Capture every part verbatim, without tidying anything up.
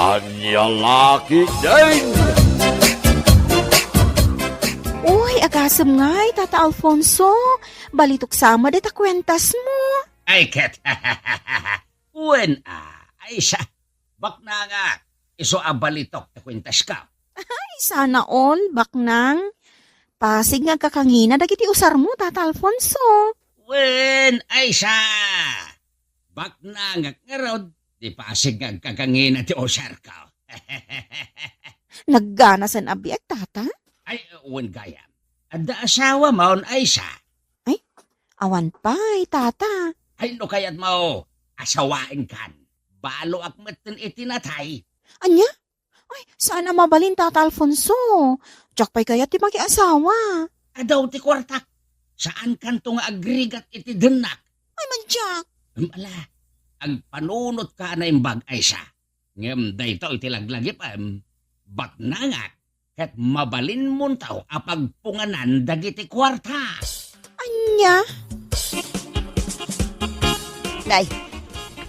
Ania la ketdin? Uy, agasem ngay, Tata Alfonso. Balitok sa met dayta kuentasmo. Ay, ket. Wen, a, Aisa. Baknangak, isu a balitok ti kuentaska. Ay, sana all, baknang. Pasig nga agkakangina dagiti usarmo, Tata Alfonso. Wen, Aisa. Baknangak ngarud, di pasig nga agkakangina ti usarko. Nagganasen a biag, Tata? Ay, wen gayam. Adda asawamon, Aisa? Ay, awan pay, Tata. Ay, no kayatmo, asawaenkan. Baloak metten iti natay. Ania? Ay, saan a mabalin, Tata Alfonso. Diak pay kayat ti makiasawa. Adaw ti kuartak. Saankanto nga agrigat iti dennak. Ay, madiak. Em, ala, agpanunotka a naimbag, Aisa. Ngem daytoy ti laglagipem, baknangak, ket mabalinmonto a pagpunganan dagiti kuarta. Ania? Nay,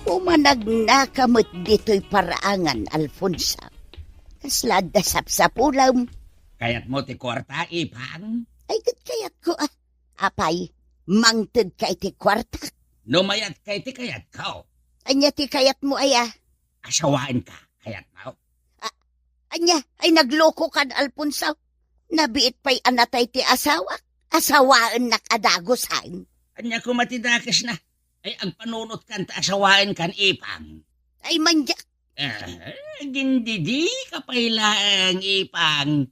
umanagnaka met ditoy paraangan, Alfonso. Kasla adda sapsapulem? Kayatmo ti kuarta, Ipang? Ay, ket kayatko, a. Apay, mangtedka iti kuartak? No mayatka iti kayatko. Ania ti kayatmo, aya? Asawaenka, kayatmo? A-, ania? Ay, naglokokan, Alfonso. Nabiit pay a natay ti asawak. Asawaennak a dagusan. Ania koma ti dakesna? Ay, agpanunotkan ta asawaenkan, Ipang. Ay, madiak. Ah, agindidika pay laeng, Ipang.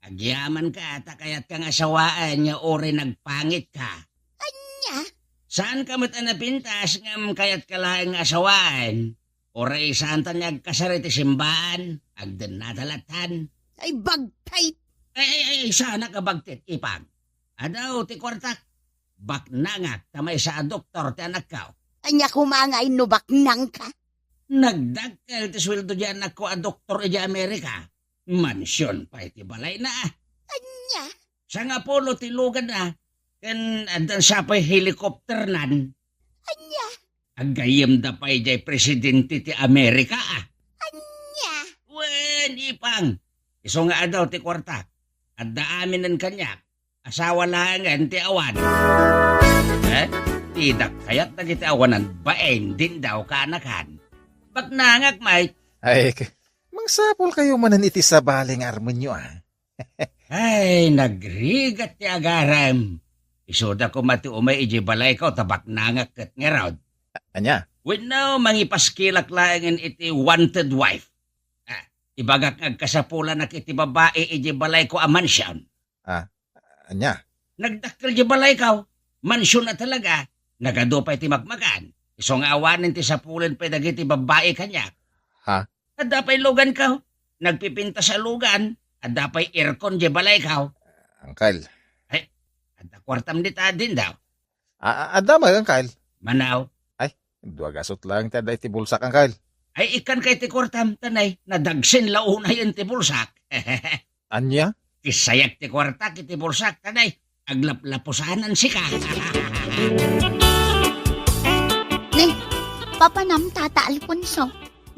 Agyamanka ta kayatka nga asawaen nga uray nagpangitka. Ania? Saanka met a napintas ngem kayatka laeng nga asawaen. Uray saanta nga agkasar iti simbaan, agdennata lattan. Ay, bagtit! Ay, ay, ay, saanak a bagtit, Ipang. Adaw ti kuartak. Baknangak ta maysa a doktor ti anakko. Ania koma ngay no baknangka? Nagdakkel ti sueldo ti anakko a doktor idiay Amerika. Mansion pay ti balayna. Ania? Sangapulo ti luganna, ken addan sa pay helicopternan. Ania? Aggayyemda pay diay presidente ti Amerika, a. Ania? Wen, Ipang, isu nga adaw ti kuartak. Adda aminen kaniak. Asawa laengen ti awan. Eh? Tidak kayat dagiti awanan bain, dindaw, kaanakan. Baknangak, Mike. Ay, k-, mangsapulkayo manen iti sabali nga armenyo, a. Ay, nagrigat ti agarem. Isuda koma ti umay idiay balayko ta baknangak ket ngarud. Ania? Wenno, mangipaskilak laengen iti wanted wife. Ah, ibagak nga agkasapulanak iti babai idiay balayko a mansion. Ah, ania? Nagdakkel diay balayko. Mansion a talaga. Nagadu pay ti makmakan. Isu nga awanen ti sapulen pay dagiti babbai kaniak. Ha? Adda pay luganko. Nagpipintas a lugan. Adda pay aircon diay balayko. Angkel. Ay, adda kuartam dita, dindaw. A-, a-, adda met, Angkel. Manaw. Ay, dua gasut laeng ti adda iti bulsak, Angkel. Ay, ikkanka iti kuartam, ta nay, nadagsen la unayen ti bulsak. Ania? Ti sayak ti kuartak iti bulsak, ta nay, aglaplapusanan sika. Nay, papanam, Tata Alfonso.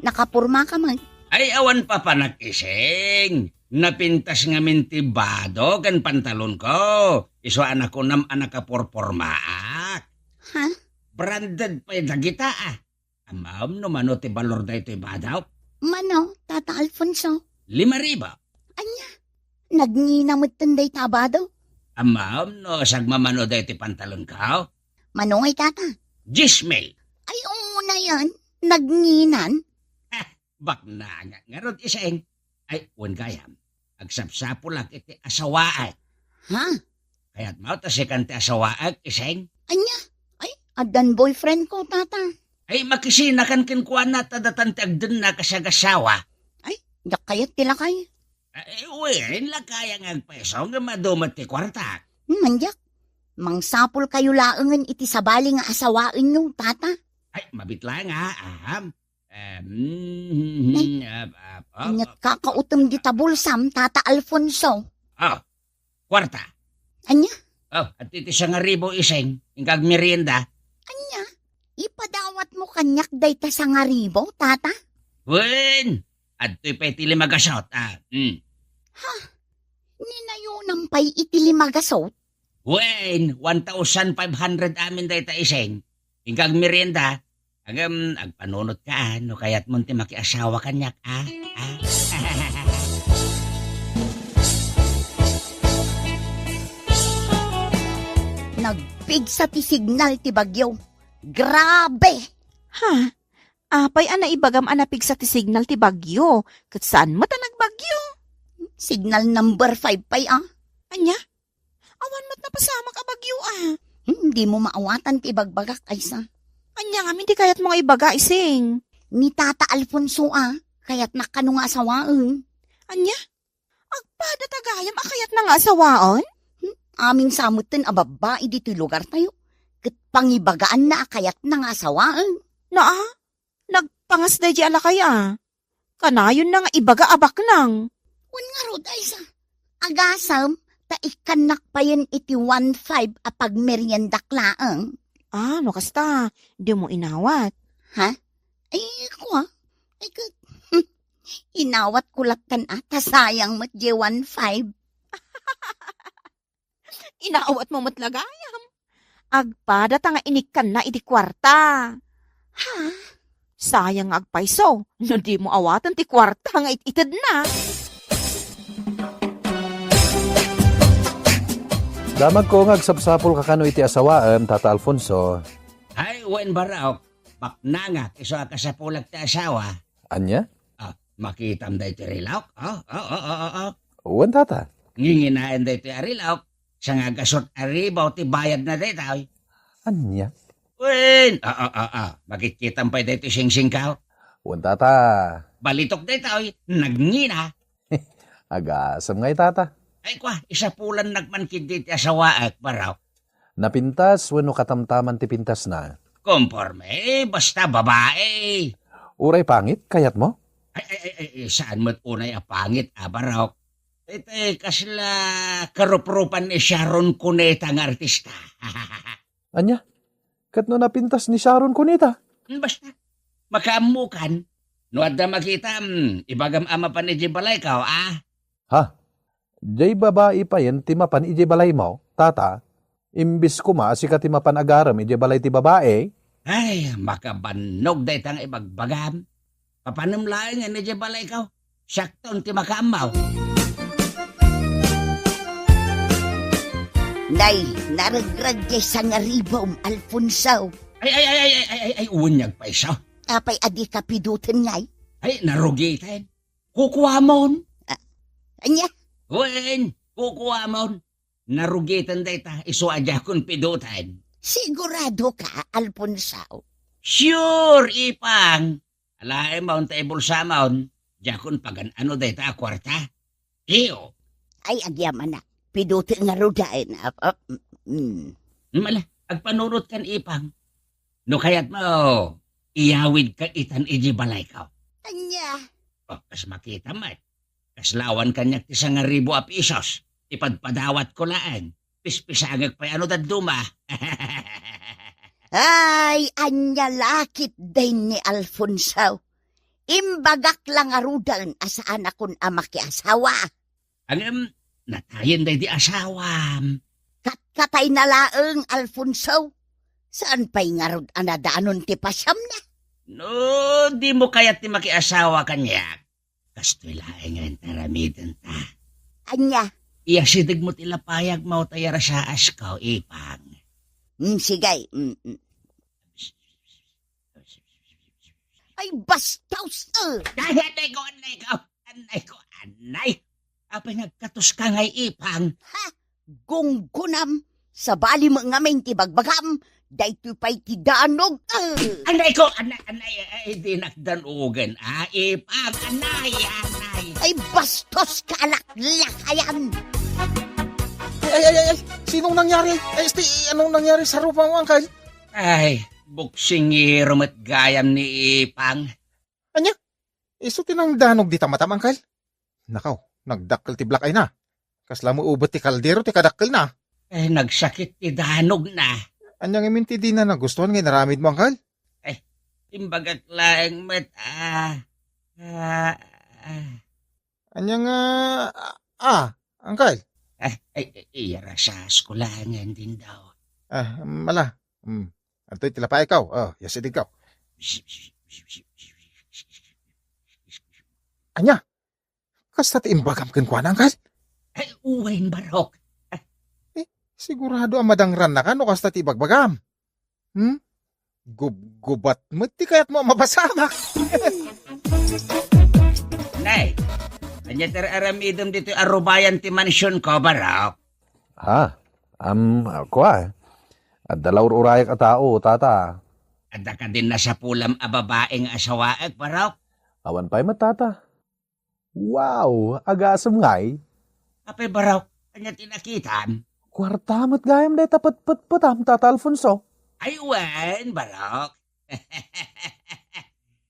Nakapormaka met. Ay, awan papanak, Iseng. Napintas ngamin ti bado ken pantalonko. Isu a nakunam a nakaporpormaak. Ha? Branded pay dagita, a. Ammom no mano ti balor daytoy bado? Mano, Tata Alfonso? Lima ribu. Ania? Nagngina metten dayta a bado? Ammom no sagmamano daytoy pantalonko? Mano ngay, Tata? Dies mil. Ay, unayen. Nagnginan? Baknangak ngarud, Iseng. Ay, wen gayam. Agsapsapulak iti asawaek. Ha? Kayatmo ta sikan ti asawaek, Iseng? Ania? Ay, addan boyfriendko, Tata. Ay, makisinakan kenkuana ta datan ti agdennak a siagasawa. Ay, diak kayat ti lakay. Ay, wen, lakaya nga agpayso nga madu met ti kuartak. Hmm, diak. Mangsapulkayo laengen iti sabali nga asawaenyo, Tata. Ay, mabiit laeng, a, aham. Em, Nay, ah, ah, ah, ania't ah, kakautem dita bulsam, Tata Alfonso? Ah, kuarta. Ania? Oh, adtoy ti sangaribu, Iseng, inka agmerienda. Ania? Ipadawatmo kaniak dayta sangaribu, Tata? Wen, Adtoy pay ti lima gasut, ah. Hmm. Ha? Ninayonam pay iti lima gasut? Wen, one thousand five hundred amin dayta, Ising. Inka agmerienda, ngem agpanunot ka, ah, no kayatmon ti makiasawa kaniak, ah. Ah. Nagpigsa ti signal ti bagyo. Grabe! Ha? Apay a naibagam a napigsa ti signal ti bagyo, ket saan met a nagbagyo? Signal number five pay, ah. Ania? Awan met napasamak a bagyo, ah. Hmm, dimo maawatan ti ibagbagak, Aisa. Ania ngamin ti kayatmo nga ibaga, Ising? Ni Tata Alfonso, ah. Kayatnak kano nga asawaen. Ania? Agpada ta gayam a kayatna nga asawaen? Hmm, amin sa metten a babbai ditoy lugartayo. Ket pangibagaanna a kayatna nga asawaen. Naa, nagpangas daydi a lakay, ah. Kanayonna nga ibaga a baknang. Wen ngarud, Aisa. Agasem, ta ikkannak payen iti one five a pagmeriendak laeng. Ah, no kasta, dimo inawat. Ha? Ay, kua. Ay, ka, inawatko lattan a, ta sayang met diay one five. Inawatmo met la gayam. Agpada ta nga inikkanna iti kuarta. Ha? Sayang nga agpayso, no dimo awaten ti kuarta nga it-itedna. Damagko nga agsapsapulka kano iti asawaem, Tata Alfonso. Ay, wen, Barok. Baknangak, isu a kasapulak ti asawa. Ania? Ah, makitam daytoy rilok? Oh, oh, oh, oh, oh, oh. Wen, Tata. Nginginaen daytoy a rilok, sangagasut a ribu ti bayadna daytoy. Ania? Wen, ah, ah, ah, ah. Makitkitam pay daytoy singsingko? Wen, Tata. Balitok daytoy, nagngina. Agasem ngay, Tata. Ay, kua, isapulannak man ketdi ti asawaek, Barok. Napintas wenno katamtaman ti pintasna? Konforme, basta babae. Uray pangit, kayatmo? Ay, ay, ay, ay, ay, saan met unay a pangit, a, Barok? Iti kasla karupropan ni Sharon Cuneta nga artista. Ania? Ket no napintas ni Sharon Cuneta? Basta, makaammokan. No adda makitam, ibagam a mapan idiay balayko, a? Ha? Diay babai payen ti mapan idiay balaymo, Tata? Imbes koma a sika ti mapan agarem idiay balay ti babai? Ay, makabannog dayta nga ibagbagam. Papanem laengen idiay balayko. Siakton ti makaammo. Nay, naregreg diay sangaribum, Alfonso. Ay, ay, ay, ay, ay, ay, ay, unyag pay isu. Apay a dika piduten ngay? Ay, narugiten. Kukuamon. Ah, ania? Wen, kukuamon. Narugiten dayta, isu a diakon piduten. Siguradoka, Alfonso? Sure, Ipang. Alaem ta ibulsamon, diakon pagan-ano dayta a kuarta. Iyo. Ay, agyamanak. Piduten ngaruden. Ap-, ap-, mm. Mala, agpanunotkan, Ipang. No kayatmo, iyawidka itan idiay balayko. Ania? Oh, kas makitam met. Kasla awan kaniak ti sangaribu a pisos. Ipadpadawatko laeng. Pispisangek pay a no dadduma. Ay, ania la ketdin ni Alfonso. Imbagak la ngaruden a saanakon a makiasawa. Ngem, natayen daydi asawam. Katkatayna laeng, Alfonso. Saan pay ngarud a nadanon ti pasiamna? No, dimo kayat ti makiasawa kaniak, kastoy laengen ti aramidenta. Ania? Iyasidegmo ti lapayagmo ta yarasaasko, Ipang. Mm, sige. Mm, mm. Ay, bastos! Eh! Ay, anay ko, anay ko! Anay ko, anay! Apay nga agkatoska ngay, Ipang? Ha? Gunggunam! Sabali met ngamin ti bagbagam, daytoy pay ti danog! Eh! Anay ko, anay, anay, ay, dinak danogen, a, Ipang, anay, anay! Ay, bastos ka, alaklakayan! Ay, ay, ay, ay, ay! Sinong nangyari? Ay, este, anong nangyari sa rupa mo, Uncle? Ay, buksingero met gayam ni Ipang. Ania? Isu ti nangdanog dita matam, Uncle? Nakaw, nagdakkel ti black eye na. Kasla mo ubet ti kaldero ti kadakkel na. Eh, nagsakit ti danog na. Ania ngamin ti dina nagustuhan nga inaramid mo, Uncle? Eh, imbagak laeng met, ah, ah, Ah. Ania nga, ah, ah, angkel? Ah, ay, ay, iyarasas ko laeng din daw. Ah, mala. Hmm. Adtoy ti lapay ko. Oh, yes, idig ko. Ania? Kasta ti imbagam kenkuana, angkel? Ay, uwayen, barok. Eh, sigurado a madangrannaka no kasta ti ibagbagam. Hmm? Gubgubat met ti kayatmo a mapasabak. Nay, ania ti ar-aramidem ditoy a rubayan ti mansion ko, barok? Ha? Am, kua? Adda la ur-urayak a tao, tata. Adda kadin nasapulam a babai nga asawaek, barok? Awan pay met, tata. Wow! Agasem ngay? Apay, barok, ania ti nakitam? Kuarta met gayam dayta petpetpetam, Tata Alfonso. Ay, wen, barok.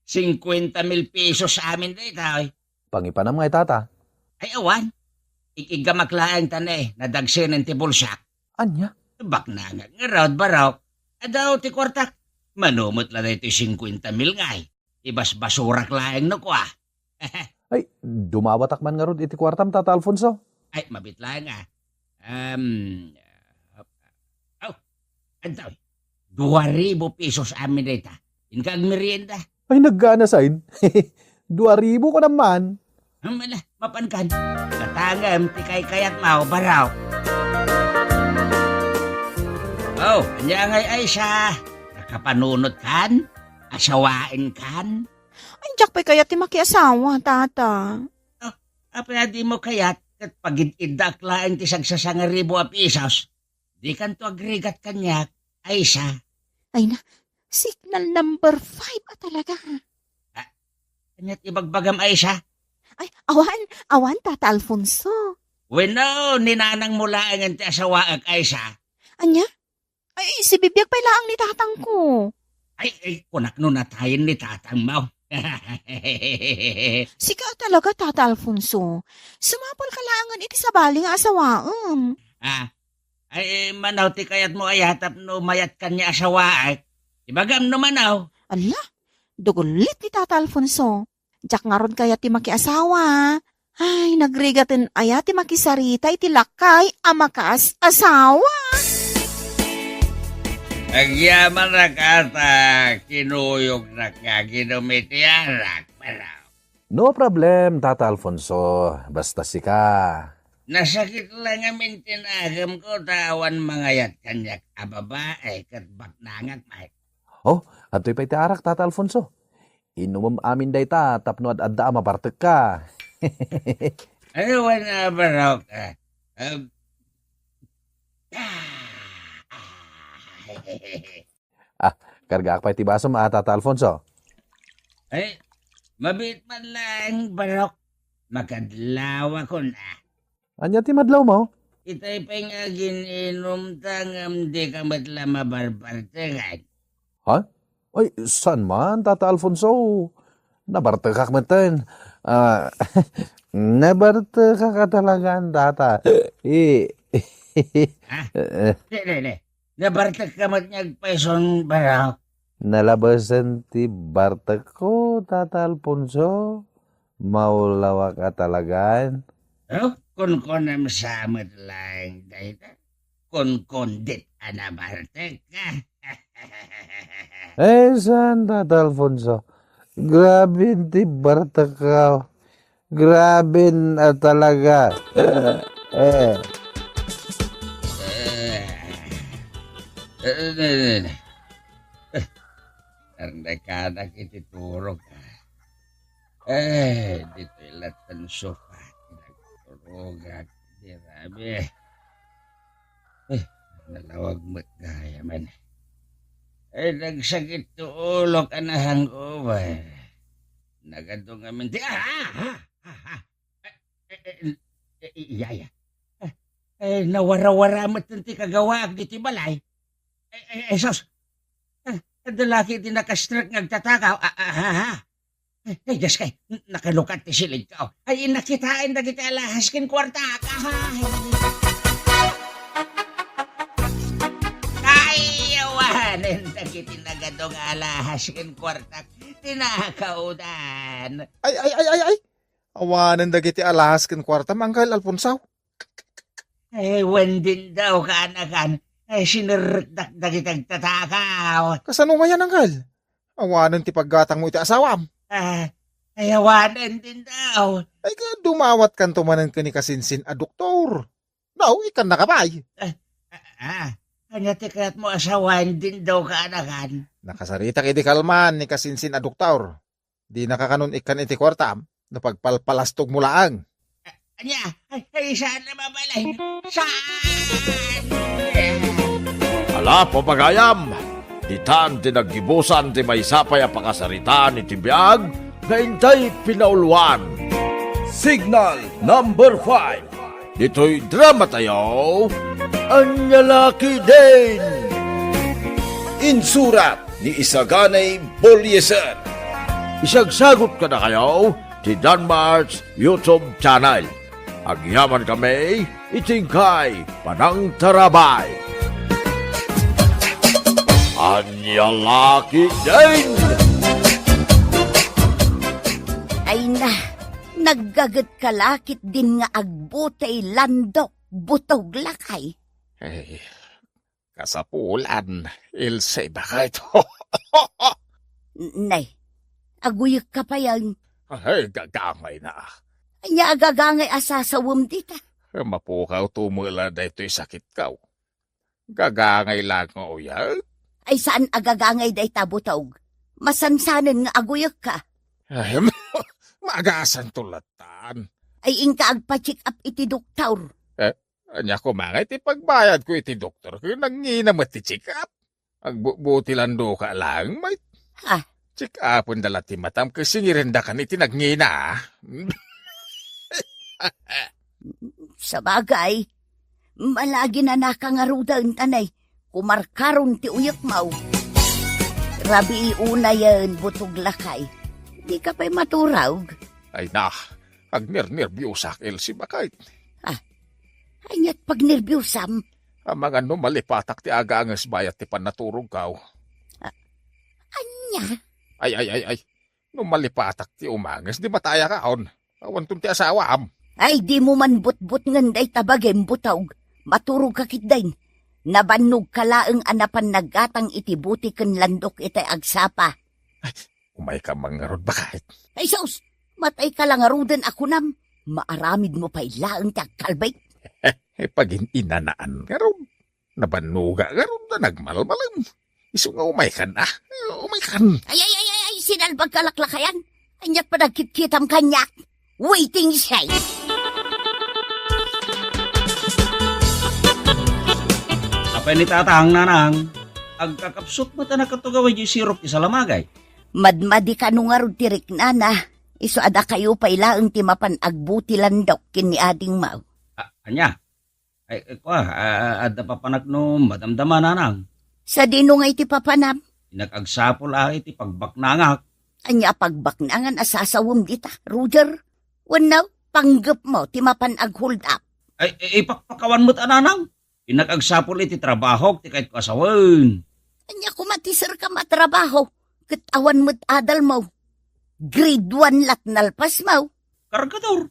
Singkuenta mil pesos amin daytoy. Pangipanam ngay, tata? Ay, awan. Ikiggamak laeng ta ne, nadagsenen ti bulsak. Ania? Baknangak ngarud, barok. Adaw ti kuartak. Mano met la daytoy singkuenta mil ngay. Ibasbasurak laeng no kua. Ay, dumawatak man ngarud iti kuartam, Tata Alfonso. Ay, mabit laeng, ah. Um, oh, adda, dua ribu pesos amin dayta. Inka agmerienda. Ay, naggana sain. Dua ribu ko naman. Ang mala, mapankan. Katangem ti kaykayatmo, barok. Oh, ania ngay, Aisa? Nakapanunotkan? Asawaenkan? Ay, diak pay kayat ti makiasawa, tata. Oh, apay a dimo kayat ket pagid-iddaak laeng ti sagsasangaribu a pesos? Dikanto agrigat kaniak, Aisa. Ay na, signal number five a talaga. Ah, aniat ibagbagam, Aisa? Ay, awan, awan, Tata Alfonso. Wenno, ni nanangmo laengen ti asawaek, Aisa. Ania? Ay, sibibiag pay laeng ni tatangko. Ay, ay, kunak no natayen ni tatangmo. Sika talaga, Tata Alfonso. Sumapulka laengen iti sabali nga asawaem. Ah, ay, manaw ti kayatmo aya tapno mayatkan nga asawaek. Ibagam no manaw. Ala, dugulit ni Tata Alfonso. Diak ngarud kayat ti makiasawa. Ay, nagrigaten aya ti makisarita iti lakay a makaas-asawa. Agyamanak, ata, kinuyognak nga agidum iti arak, pero. No problem, Tata Alfonso. Basta sika. Nasakit la ngamin ti nagemko ta awan mangayat kaniak a babai ket baknangak met. Oh, adtoy pay ti arak, Tata Alfonso. Inumem amin dayta tapno ad-adda a mabartekka. Ay, wen a, barok. Ah, um, ah, ah. Ah, kargaak pay ti basom a, Tata Alfonso. Ay, mabiit man laeng, barok. Makadlawakon a. Ania ti madlawmo? Itay pay nga agin-inumta ngem dika met la mabarbartekan. Ha? Ay, saan man, Tata Alfonso? Nabartekak metten. Ah, nabartekak a talagan, Tata. Eh, Ha? eh, Di, di, di. Nabartekka met nga agpayson, barok. Nalabasen ti bartekko, Tata Alfonso. Maulawak a talagan. Oh, kunkunem sa met laeng dayta. Kunkundit a nabartekka. Eh, saan, Tata Alfonso? Grabe ti bartekka. Grabe a talaga. Eh. Eh, eh, eh, eh. Nardakanak iti turok. Eh, ditoy latta ti sofa ti nagturogak. Grabe. Eh, nalawag met gayam. Ay, nagsakit ti ulok a nahangkob. Nagadu ngamin ti, ah, ah, ah, ah, ah. Eh, eh, eh, eh, iya, iya. Eh, eh, nawarawara met ti kagawaak ditoy balay. Eh, eh, eh, sus. Eh, adda la ketdi naka-strike nga agtatakaw. Ah, ah, ah, ah. Ay, ay, Diyos kay, nakalukat ti silid ko. Ay, nakitaen dagiti alahas ken kuartak. Ay. Ay, awanen dagiti nagadu nga alahas ken kuartak. Tinakawdan. Ay, ay, ay, ay, ay. Awanen dagiti alahas ken kuartam, Angkel Alfonso. Ay, wen din daw, kaanakan. Ay, sinerrekdak dagiti agtatakaw. Kasano ngayan, Angkel? Awanen ti paggatangmo iti asawam. Ah, ay, awanen din daw. Ay, ka, dumawatkanto manen ken ni Kasinsin a doktor. No, ikkannaka pay. Ah, ah, ah. Ania ti kayatmo a sawen din daw, kaanakan? Nakasaritak idi kalman ni Kasinsin a doktor. Dinaka kanon ikkan iti kuartam, no pagpalpalastogmo laeng. Ania? Ay, ay, saan na mabalin? Saan? Ala, papagayam! Ditan ti naggibusan ti maysa pay a pakasaritaan iti biag nga intay pinauluan. Signal number five. Ditoy drama tayo, Ania La Ketdin! Insurat ni Isaganay Bolieser. Isagsagut kadakayo ti Danmark's YouTube channel. Agyaman kami iti inkay panangtarabay. Ania La Ketdin! Ay na, naggaget ka La Ketdin nga agbutey landok, butog lakay. Ay, kasapulan, Ilse, bakit? Nay, aguyek ka payen. Ay, gagangay na. Ania a gagangay a sasawem dita? Mapukaw tumela daytoy sakitkaw. Gagangay lang nga uyek. Ay, saan a gagangay dayta, butog? Masansanen nga aguyek ka. Ay, maagasan to latan. Ay, inka agpa-check up iti doktor. Eh, ania koma nga iti pagbayadko iti doktor ket nangngina met ti check up? Agbubuti landoka lang, met. Ha? Check upenda la ti matam ket singirendakan iti nangngina, a. Sabagay, malagip a nakangaruden, tanay, kumarkaron ti uyekmo. Rabii unayen, butog lakay. Dika pay maturog? Ay na, agnernerbiosak, Elsie, bakit? Ah, aniat pagnerbiosam? Amangan no malipatak ti aganges bayat ti pannaturogkaw. Ah, ania? Ay, ay, ay, ay. No malipatak ti umanges, di matayakaon. Awanton ti asawam. Ay, dimo man butbutngen dayta bagim, butog. Maturogka ketdin. Nabannogka laeng a napan naggatang iti buti ken landok itay agsapa. Ay, umayka man ngarud, bakit? Ay, sus! Matayka la ngaruden a kunam. Maaramidmo pay laeng ti agkalbit. Eh, pagin-inanaan ngarud. Nabannoga ngarud a nagmalmalem. Isu nga umaykan, a. Umaykan. Ay, ay, ay, ay, ay, sinalbagka laklakayan. Aniat panagkitkitam kaniak? Waiting shed. Apay ni Tatang, Nanang? Agkakapsut met a nakatugaw idiay sirok ti salamagay. Madmadi kano ngarud ti riknana, isu a dakayo pay laeng ti mapan agbuti landok ken ni adingmo. A-, ania? Ay, ay, kua, a-, a-, adda papanak no madamdama, Nanang? Sadino nga iti papanam? Innak agsapul a iti pagbaknangak. Ania a pagbaknangan a sasawem dita, Roger? Wenno, panggepmo ti mapan ag-hold up? Ay, i-, ipakpakawan met a, Nanang. Innak agsapul iti trabahok ti kayatko a sawen. Ania koma ti serkam a trabaho? Ket awan met adalmo. Grade one lat nalpasmo. Kargador.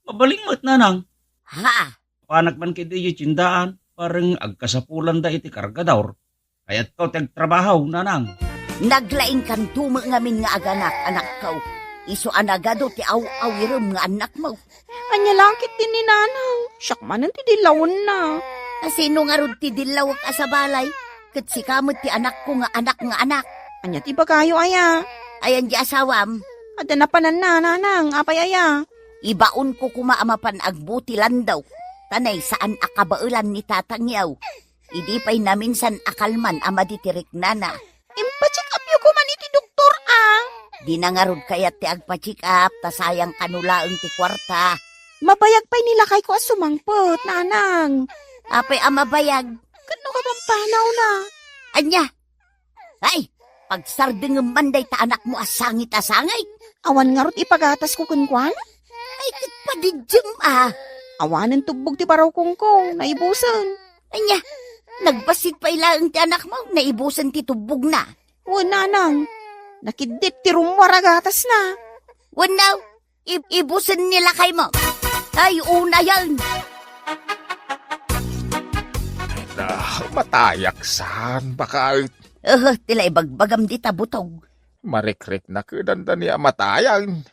Mabalin met, Nanang. Ha? Panak man ketdi idiay tiendaan, bareng agkasapulanda iti kargador. Kayatko ti agtrabaho, Nanang. Naglaingkanto met ngamin nga aganak, anakko. Isu a nagadu ti aw-awirem nga annakmo. Ania la ketdin ni Nanang? Siak manen ti dillawenna. Kasino ngarud ti dillawek a sabali? Ket sika met ti anakko nga anak nga anak. Ania ti ibagayo, aya? Ayan di asawam? Adda napananna, Nanang. Apay aya? Ibaonko koma a mapan agbuti landok. Tanay saan a kabaelan ni tatangyo. Idi pay naminsan a kalman a madi ti riknana. Impacheck upyo koman iti doktor, a? Dina ngarud kayat ti agpa-check up, ta sayang kano laeng ti kuarta. Mabayag pay ni lakayko a sumangpet, Nanang. Apay a mabayag? Ket no kapampanaw na. Ania? Ay, pagsardengem man dayta anakmo a sangit a sangit. Awan ngarud ipagatasko kenkuana? Ay, ket padiddiem, a. Awanen tubbog ti barukongko, naibusen. Ania, nagbassit pay laeng ti anakmo, naibusen ti tubbogna. Wen, Nanang, nakiddit ti rummuar a gatasna. Wenno, Ib-, ibusen ni lakaymo. Ay, unayen. Ay, na, matayak saan, baket. Aha, ti la ibagbagam dita, Butog. Marikriknak dayta ni a matayen.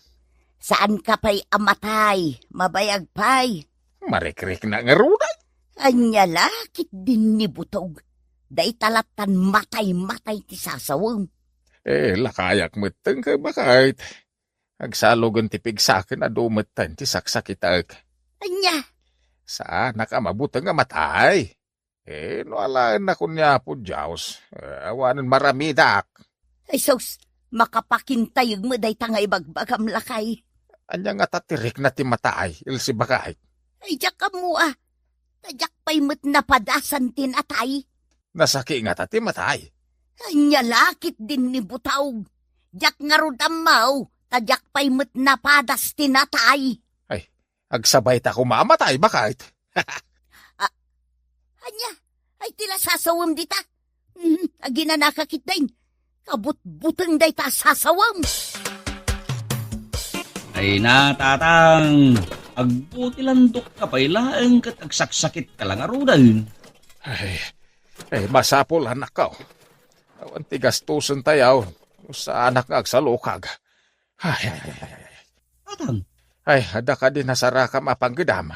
Saanka pay a matay, mabayag pay. Marikriknak ngaruden. Ania la ketdin ni Butog. Dayta lattan matay-matay ti sasawem. Eh, lakayak metten ket baket. Agsalogen ti pigsaken a dumetten ti saksakitek. Ania? Saanak a mabuteng a matay. Eh, no alaennak ni Apo Dios, eh, awanen maramidak. Ay sus, makapakintayeg met dayta nga ibagbagam, lakay. Ania ngata ti rikna ti matay, Elsie, baket? Ay, diak ammo a. Ta diak pay met napadasan ti natay. Nasaki ngata ti matay? Ania la ketdin ni Butog. Diak ngarud ammo, ta diak pay met napadas ti natay. Ay, agsabayta koma a matay, baket. A-, ania? Ay, ti la sasawem dita? Hmm, aginanaka ketdin. Kabutbuteng dayta a sasawem. Ay na, Tatang. Agbuti landokka pay laeng ket agsaksakitka la ngaruden. Ay, ay, masapul, anakko. Awan ti gastusentayo, no saanak nga agsalukag. Ay, ay, ay, ay, ay. Tatang. Ay, adda kadi nasarakam a panggedam?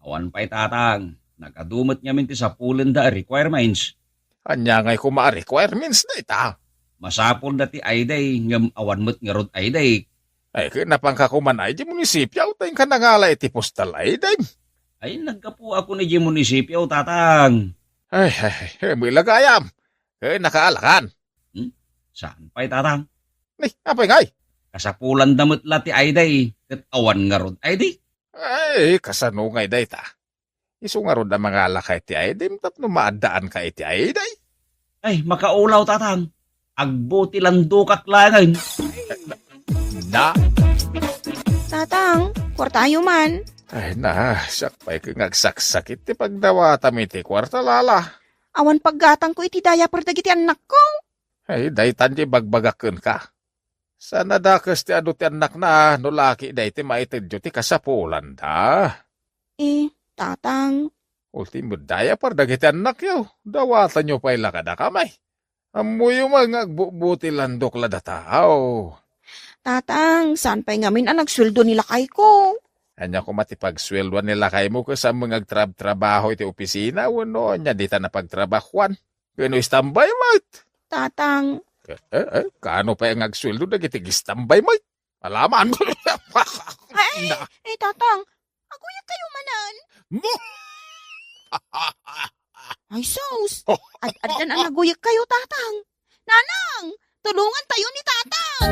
Awan pay, Tatang. Nagadu met ngamin ti sapulenda a requirements. Ania ngay koma a requirements dayta? Masapulda ti I D, ngem awan met ngarud I D. Ay, ket napanka koma idiay munisipio, ta inka nangala iti postal I D. Ay, naggapuakon idiay munisipio, Tatang. Ay, ay, ay, met la gayam. Ket nakaalakan. Hmm? Saan pay, Tatang? Ni, apay ngay? Kasapulanda met la ti I D, ket awan ngarud I D. Ay, kasano ngay dayta? Isu ngarud a mangalaka iti I D tapno maaddaanka iti I D. Ay, makaulaw, Tatang. Agbuti landokak laengen. Na? Tatang, kuartayo man. Ay na, siak pay ket nga agsaksakit ti pagdawatam iti kuarta, Lala. Awan paggatangko iti diaper dagiti annakko. Ay, daytan ti ibagbagak kenka. Saan a dakes ti adu ti annakna no la ketdi ti maitedyo ti kasapulanda. Eh, Tatang. Ultimo diaper dagiti annakyo. Dawatanyo pay la kadakami. Ammoyo man nga agbutbuti landok la dataw. Tatang, saan pay ngamin a nagsueldo ni lakayko? Ania koma ti pagsueldoan ni lakaymo ket saan met nga agtrabtrabaho iti opisina wenno ania dita napagtrabahoan? Ken no standby met? Tatang. Eh, eh, eh, kaano pay nga agsueldo dagiti standby met? Alaman. Ay, na. Eh, Tatang, aguyek kayo manen. Mo! Ay, sus! Ad-addan a naguyek kayo, Tatang. Nanang, tulungan tayo ni Tatang.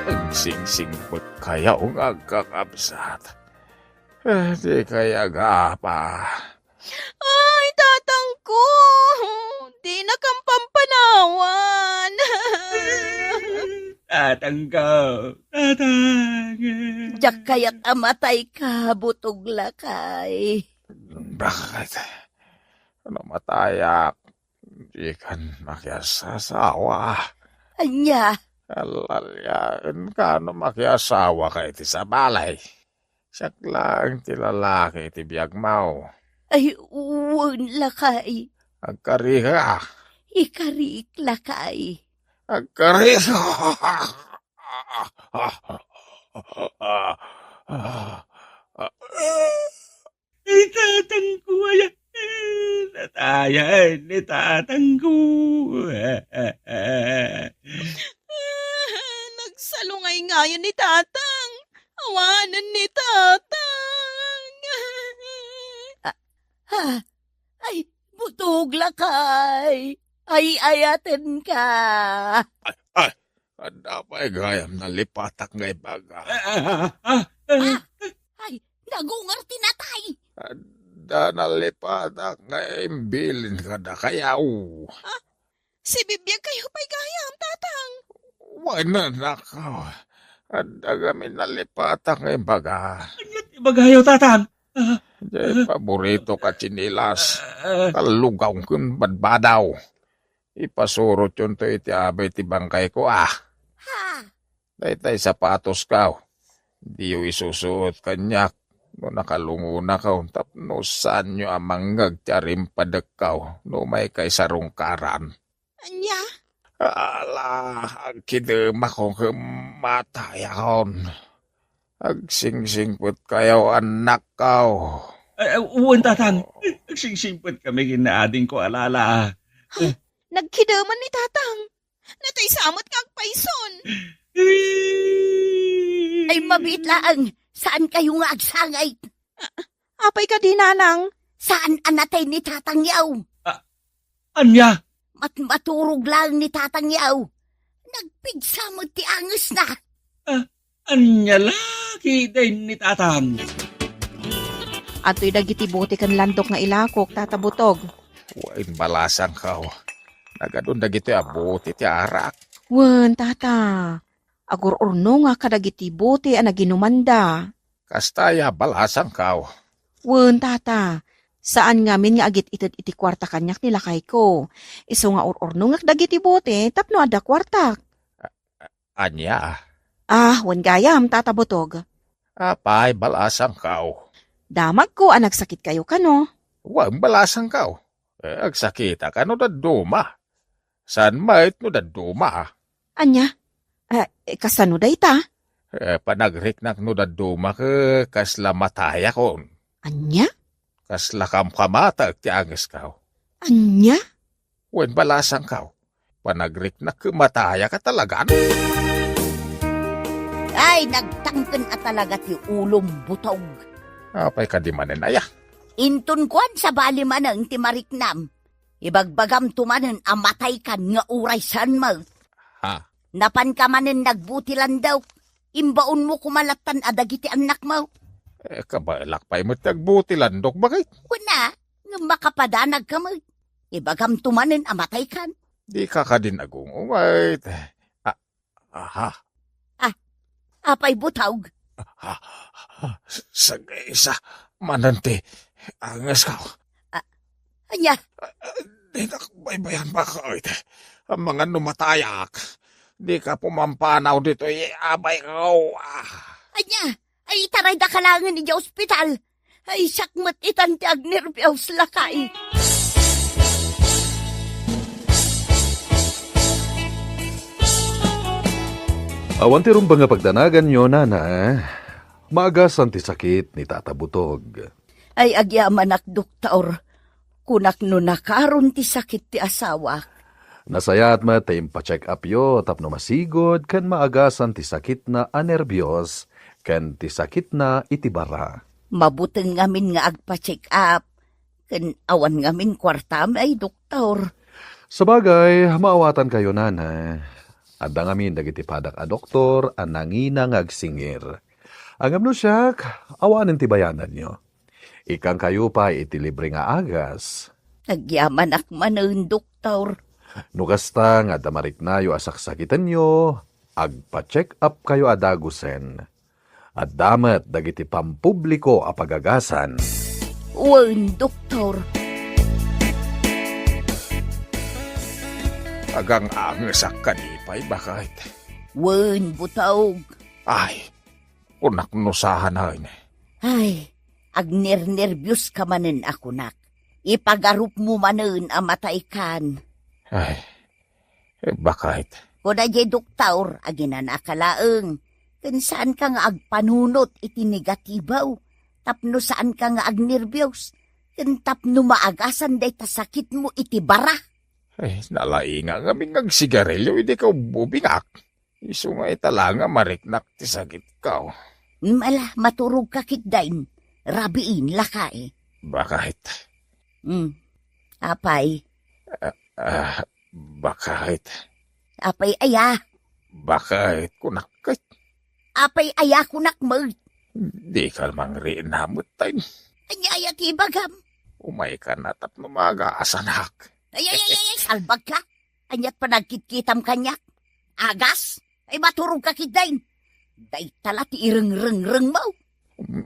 Agsingsing met kayo nga agkakabsat. Eh, di kaya agapa. Ay, tatangko! Dinakam pampanawan! Tatangko! Tatang! Diak kayat a matayka, Butog lakay. Bakit? No matayak, dikan makiasasawa. Ania? Alaliaenka no makiasawaka iti sabali. Siak laeng ti lalaki iti biagmo. Ay, wen, lakay. Agkarika. Ikarik, lakay. Agkarika. Ay, tatangko, ay, natayan ni tatangko. Nagsalungay ngayon ni tatang. Awanen ni tatang. Ah, ah, ay, Butog lakay. Ay, ayatenka. Ay, ay, adda pay gayam nalipatak nga ibaga. Ah, ah, ah, ah. Ah, ay, nagungar ti natay. Adda nalipatak nga imbilin kadakayo. Ah, sibibiag kayo pay gayam, tatang. Wen, anak. Adda kami nalipatak nga ibaga. Ania ti ibagayo, tatang? Ah, diay ah, paborito ka tsinelas. Ah, ah. Kallugaw ken badbadaw. Ipasurotyonto iti abay ti bangkayko, ah. Ha? Daytay sapatosko. Diyo isusuot kaniak no nakalungonakaw tapno saanyo a mangngeg ti arimpadekkaw no umayka isarungkaran. Ania? Ala, agkidemakon ket matayakon. Agsingsingpetkayo, annakkaw. Ay, ay, wen, Tatang. Agsingsingpet kami ken ni adingko a lala. Nagkideman ni Tatang. Natay sa met nga agpayson. Ay, mabiit laeng. Saankayo nga agsangit? Apay kadi, Nanang? Saan a natay ni Tatangyaw? A-, ania? Mat-, maturog laeng ni Tatangyaw. Nagpigsa met ti angesna. A-, ania la ketdin ni Tatang? Adtoy dagiti bote ken landok nga ilakok, Tata Butog. Wen, balasangkaw. Nagadun dagitoy a bote ti arak. Wen, Tata. Agur-urnongak kadagiti bote a naginumanda. Kasta aya, balasangkaw? Wen, Tata. Saan ngamin nga agit-ited iti kuarta kaniak ni lakayko. Isu nga ur-urnongak dagiti bote tapno adda kuartak. Ania? Ah, wen gayam, Tata Butog. Apay, balasangkaw? Damagko a nagsakitkayo kano. Wen, balasangkaw. Eh, agsakitak no dadduma. Saan met no dadduma? Ania? Eh, kasano dayta? Eh, panagriknak no dadduma ket kasla matayakon. Ania? Kasla kamkamatek ti angeskaw. Ania? Wen, balasangkaw. Panagriknak ket matayak a talagan. Ay, nagtangken a talaga ti ulom, Butog. Apay kadi manen aya? Inton kuan, sabali manen ti mariknam. Ibagbagamto manen a mataykan nga uray saan met. Ha? Napanka manen nagbuti landok. Imbaonmo koma lattan a dagiti annakmo. Eh, kabaelak pay met ti agbuti landok, bakit? Kuna, ngem makapadanagka met. Ibagamto manen a mataykan. Dika kadin agung-ungayt. Ah, aha. Ah, apay, Butog? Ah, ah, sagaysa manen ti angeskaw. Ah, ania? Ah, dinak baybayan, bakit? Amangan no matayak. Dika pumampanaw ditoy, apay ko. Ah. Ania? Ay, itaraydaka laengen idiay ospital. Ay, siak met itan ti agnerbios, lakay. Awan ti rumbeng a pagdanaganyo, Nana. Maagasan ti sakit ni Tata Butog. Ay, agyamanak, doktor. Kunak no nakaron ti sakit ti asawak. Nasayaat met ti impacheck upyo tapno masigud ken maagasan ti sakitna a nerbios ken ti sakitna iti bara. Mabuteng ngamin nga agpa-check up, ken awan ngamin kuartam, ay, doktor. Sabagay, maawatankayo, Nana. Adda ngamin dagiti padak a doktor a nangina nga agsingir. Ngem no siak, awanen ti bayananyo. Ikkankayo pay iti libre nga agas. Agyamanak manen, doktor. No kasta nga adda mariknayo a saksakitenyo, agpa-check up kayo a dagusen. Adda met dagiti pampubliko a pagagasan. Wen, doktor. Agang-angesak kadi pay, bakit? Wen, Butog. Ay, kunak no saanen. Ay, agnernerbios ka manen a kunak. Ipagarupmo manen a mataykan. Ay, eh, bakit? Kuna diay doktor, aginanaka laeng. Ken saanka nga agpanunot iti negatibo. Tapno saanka nga agnerbios. Ken tapno maagasan dayta sakitmo iti bara. Ay, nalainga ngamin nga agsigarilio idi kaubbobingak. Isu nga ita la nga mariknak ti sakitko. Ala, maturogka ketdin. Rabiin, lakay. Bakit? Hmm. Apay? Ah, ah, bakit? Apay aya? Bakit? Kunak ket. Apay aya kunak met? Dika mangrinamut tayo. Ania aya ti ibagam? Umayka na tapno maagasanak. Ay, ay, ay, ay, ay, salbagka. Aniat panagkitkitam kaniak? Agas? Ay, maturogka ketdin. Dayta la ti irengrengrengmo.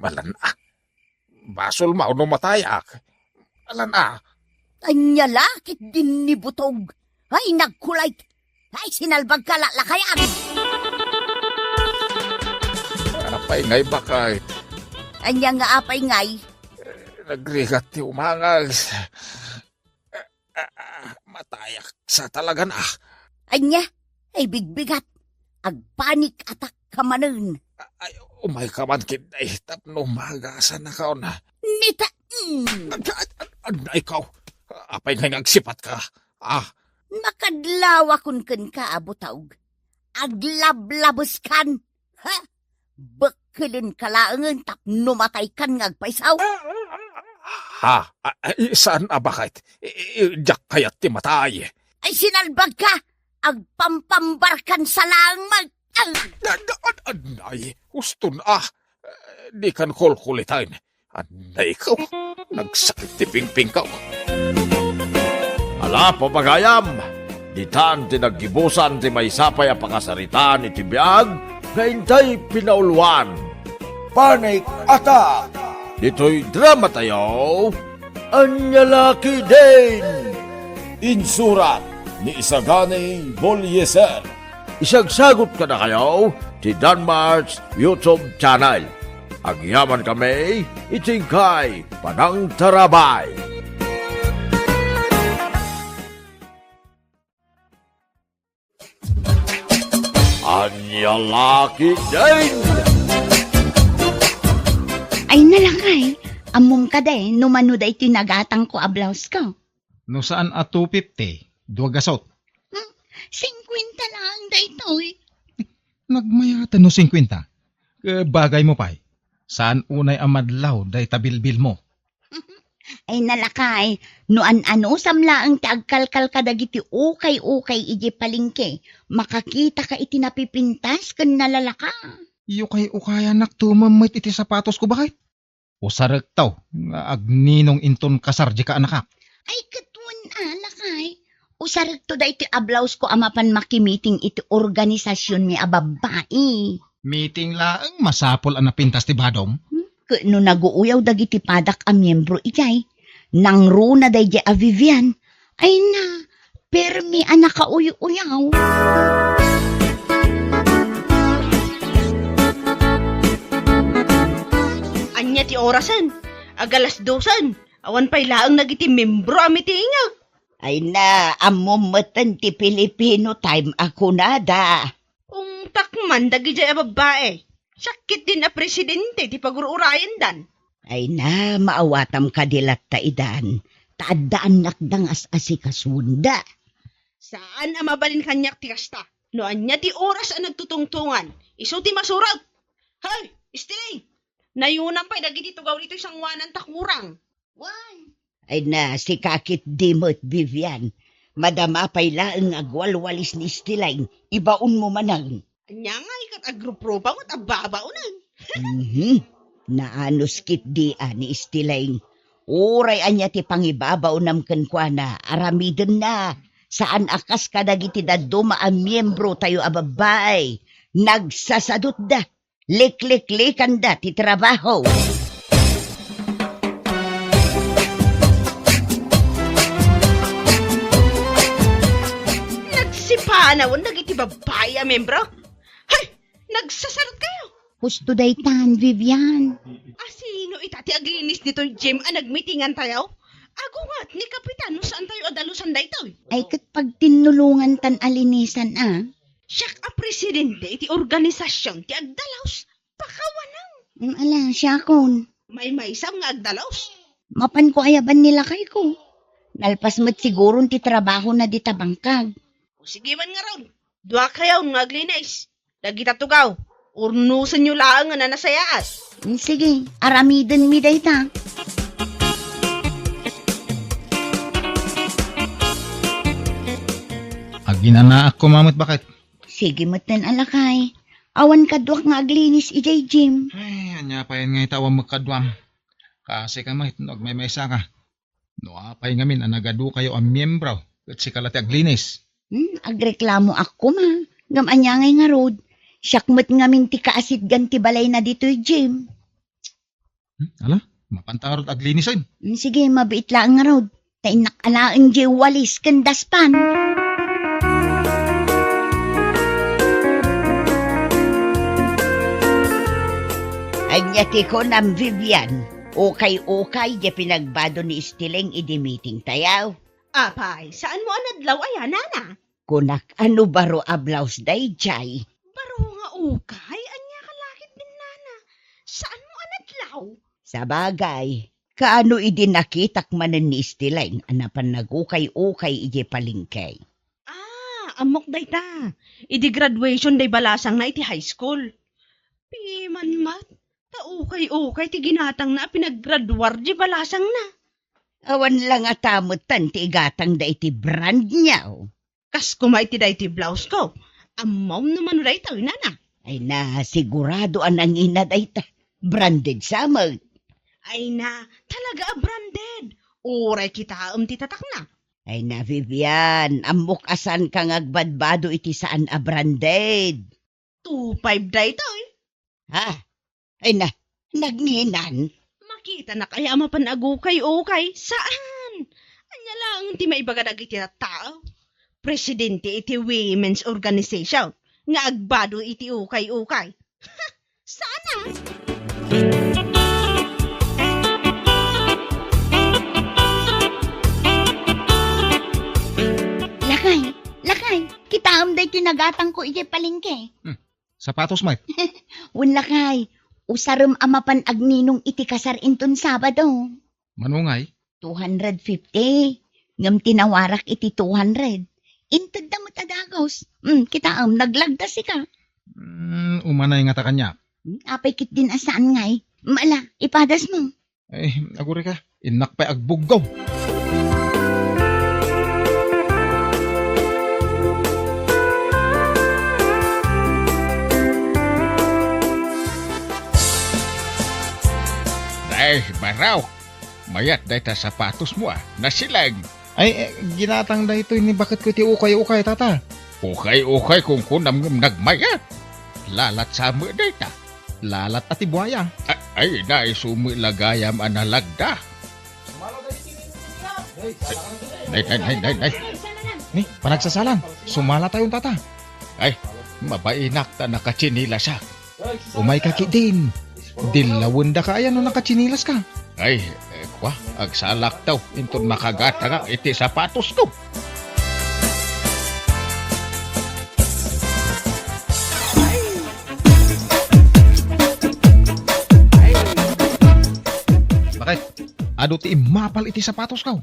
Alan a. Basolmo no matayak. Alan a. Ania la ketdin ni Butog? Ay, nagkulayt. Ay, sinalbagka la, lakayan. Apay ngay, baket? Ania nga apay ngay? Nagrigat ti umangas. Ah, ah, matayak sa talagan, ah. Ania? Ay, bigbigat. Agpanic attack ka manen. Ay, umayka man ketdi tapno magasannakon. Nita-, mm. Ag-, ag-, ag-, anay ka. Apay ngay nga agsipatka? Ah. Makadlawakon kenka a butog. Aglablabeskan. Ha? Bekkelenka laengen tapno mataykan nga agpayso. Ha? A-, ay, saan a baket? I-, i-, diak kayat ti matay. Ay, sinalbagka! Agpampambarkan sa laeng mag-, Ay! Da-, da-, an-, anay, huston, ah. Dikan kulkulitan. Anay ko, nagsakit ti pingpingko. Ala, papagayam, ditan ti naggibusan ti maysa pay a pakasaritaan iti biag nga intay pinauluan. Panic Attack! Ditoy drama tayo, Ania La Ketdin! Insurat ni Isagani Bolieser. Isagsagut kadakayo ti Danmart's YouTube channel. Agyaman kami iti inkay panangtarabay. Ania La Ketdin! Ay, nalakay, ammom kadi no mano daytoy nagatangko a blouse ko? No saan a two fifty, dua gasut. Hmm, singkwenta laeng daytoy. Nagmayat no singkwenta. Eh, bagay mo pay. Saan unay a madlaw dayta bilbil mo? Ay, nalakay, no an-anusam laeng ti agkalkal kadagiti ukay-ukay idiay palengke, makakitaka iti napipintas ken nalalaka. Ukay-ukayanak tumem met iti sapatosko, baket? Usarekto nga agninong inton kasar dika anakak. Ay, ket wen a, lakay. Usarekto daytoy a blouse ko a mapan makimiting iti organisasionmi a babbai. Meeting laeng masapul a napintas ti badom. Hmm? Ket no naguuyaw dagiti padak a miembro idiay, nangruna daydiay a Vivian. Ay na, permi a nakauy-uyaw. Ania ti orasen? Agalas dosen. Awan pay laeng dagiti membro a mitingek. Ay na, ammom metten ti Filipino time a kunada. Ungtak man dagidiay a babbai. Siak ketdin a presidente ti pagur-urayendan. Ay na, maawatam kadi latta idan, ta adda annakda nga as-asikasuenda. Saan a mabalin kaniak ti kasta. No ania ti oras a nagtutungtongan, isu ti masurot. Hay, Estiling! Nayunam pay dagiti tugaw ditoy sangoanan ta kurang. Wen. Ay na, sika ketdi met, Vivian. Madama pay laeng nga agwalwalis ni Estiling, ibaonmo manen. Ania ngay ket agruprupaw ket abbabaonen. Mhm. Naanus ketdi a ni Estiling. Uray ania ti pangibabaonam kenkuana, aramidenna. Saan a kas kadagiti dadduma a miembro tayo a babbai. Nagsasadutda. Likliklikanda ti trabaho. Nagsipanawen dagiti babbai a membro? Hay! Nagsasarot kayo! Husto daytan, Vivian. Asino ita ti aglinis ditoy gym a nagmitingan tayo? Agunget ni Kapitan no saan tayo adalusan daytoy. Ay, ket pagtinnulongan tan alinisan, a. Siak a presidente iti organisasion ti agdalus. Pakawanang. Mm, ala, siakon. Maymaysam nga agdalus. Mapanko ayaban ni lakayko. Nalpas met siguron ti trabahona dita bangkag. O, sige man ngarud. Dua kayo nga aglinis. Dagita tugaw, urnosenyo laeng a nasayaat. Mm, sige, aramidenmi dayta. Aginanaak koma met, baket. Sige metten a lakay. Awan kaduak nga aglinis idiay gym. Ay, ania pay ngay ta awan met kaduam. Kasika met no agmaymaysa ka. No apay ngamin a nagadu kayo a miembro, ket sika la ti aglinis. Hmm, agreklamoak koma. Ngem ania ngay ngarud? Siak met ngamin ti kaasitgan ti balayna ditoy gym. Hmm, ala, mapanta ngarud aglinisen. Hmm, sige, mabiit laeng ngarud. Ta innak alaen diay walis ken daspan. Ania ti kunam, Vivian? Ukay-ukay ti pinagbado ni Esteleng idi meeting tayo. Apay, saan mo a nadlaw aya, nana? Kunak, ano baro a blouse daydiay? Baro nga ukay, ania ka lakit din, nana? Saan mo a nadlaw? Sabagay, kaano idi nakitak manen ni Esteleng a napan nagukay-ukay idiay palengke? Ah, ammok dayta. Idi graduation day balasangna iti high school. Piman met, ta ukay-ukay ti ginatangna a pinaggraduar di balasangna. Awan la ngata metten ti igatangda iti brand new. Kas koma iti daytoy blouse ko. Ammom no mano daytoy, nana? Ay na, sigurado a nangina dayta. Branded sa met. Ay na, talaga a branded. Uray kitaem ti tatakna. Ay na, Vivian, ammok a saanka nga agbadbado iti saan a branded. Two five daytoy. Ha? Ay na, nanginan? Makitanak aya a mapan agukay-ukay? Saan? Ania laeng ti maibaga dagiti tattao? Presidente iti women's organization nga agbado iti ukay-ukay. Saan a? Lakay, lakay, kitaem daytoy nagatangko idiay palengke. Hmm. Sapatos met. Wen lakay, usarem a mapan agninong iti kasar inton Sabado. Mano ngay? Two hundred fifty. Ngem tinawarak iti two hundred. Intedda met a dagus. Hmm, kitaem, naglagda sika. Hmm, umanay ngata kaniak. Hmm, apay ketdin a saan ngay? Mala, ipadasmo. Ay, agurayka, innak pay agbuggaw. Ay, baro. Mayat dayta sapatosmo a, nasileng. Ay, eh, ginatang daytoy ni baketko iti ukay-ukay, tata. Ukay-ukay kunkunam ngem nagmayat. Lalat sa met dayta. Lalat a ti buaya. A-, ay, na, isu met la gayam a nalagda. Nay, nay, nay, nay, nay. Ni, panagsasalang. Sumalatayon, tata. Ay, mabainak ta nakatsinilasak. Umayka ketdin. Dillawendaka aya no nakatsinilaska. Ay, eh, kua, agsalakto inton makagatangak iti sapatosko. Baket, adu ti immapal iti sapatosko?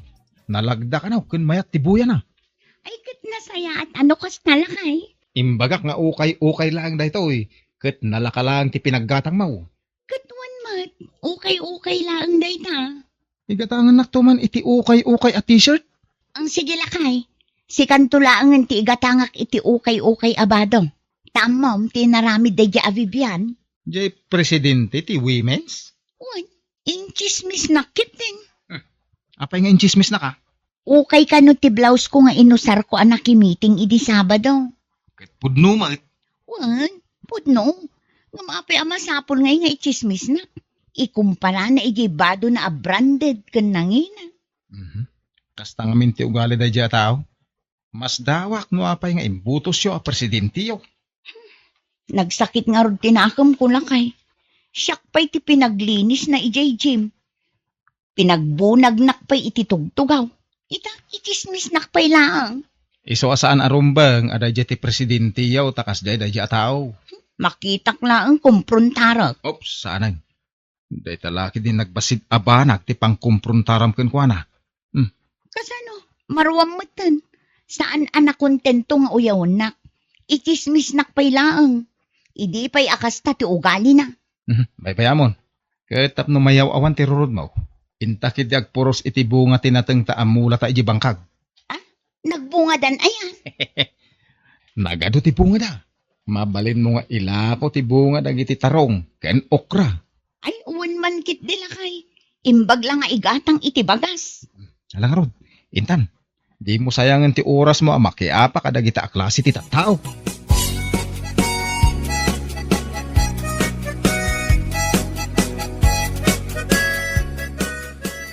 Nalagda kano ken mayat ti buyana. Ay, ket nasayaat a no kasta, lakay. Imbagak nga ukay-ukay laeng daytoy, ket nalaka laeng ti pinaggatangmo. Ket wen met, ukay-ukay laeng dayta. Igatangennakto man iti ukay-ukay a t-shirt? Ang sige, lakay. Sikanto laengen ti igatangak iti ukay-ukay a bado. Ta ammom ti inaramid daydiay a Vivian. Diay presidente ti women's? Wen, intsismisnak ketdin. Hmm. Apay nga intsismisnaka? Ukay kano ti blouse ko nga inusarko a nakimiting idi Sabado. Ket pudno met. Wen, pudno. Ngem apay a masapul ngay nga itsismisnak? Ikumpara na idiay bado na a branded ken nangina. Mhm. Kasta ngamin ti ugali daydiay a tao. Masdawak no apay nga imbutosyo a presidenteyo. Nagsakit ngarud ti nakemko, lakay. Siak pay ti pinaglinisna idiay gym. Pinagbunagnak pay iti tugtugaw. Ita, itsismisnak pay laeng. Isu a saan a rumbeng a daydiay ti presidenteyo ta kasdiay daydiay a tao. Makitak laeng kumprontarek. Oops, saanen. Dayta la ketdi nagbassit a banag ti pangkumprontaram kenkuana. Hmm. Kasano? Maruam metten. Saan a nakontento nga uyawennak. Itsismisnak pay laeng. Idi pay a kasta ti ugalina. Mhm, baybayamon. Ket tapno mayaw-awan ti rurudmo, inta ketdi agpuros iti bunga ti natengta a mulata idiay bangkag. Ah, nagbungadan aya? Nagadu ti bungada. Mabalinmo nga ilako ti bunga dagiti tarong ken okra. Ay, wen man ketdi, lakay. Imbag la nga igatang iti bagas. Ala ngarud, intan, dimo sayangen ti orasmo a makiapa kadagita a klase ti tattao.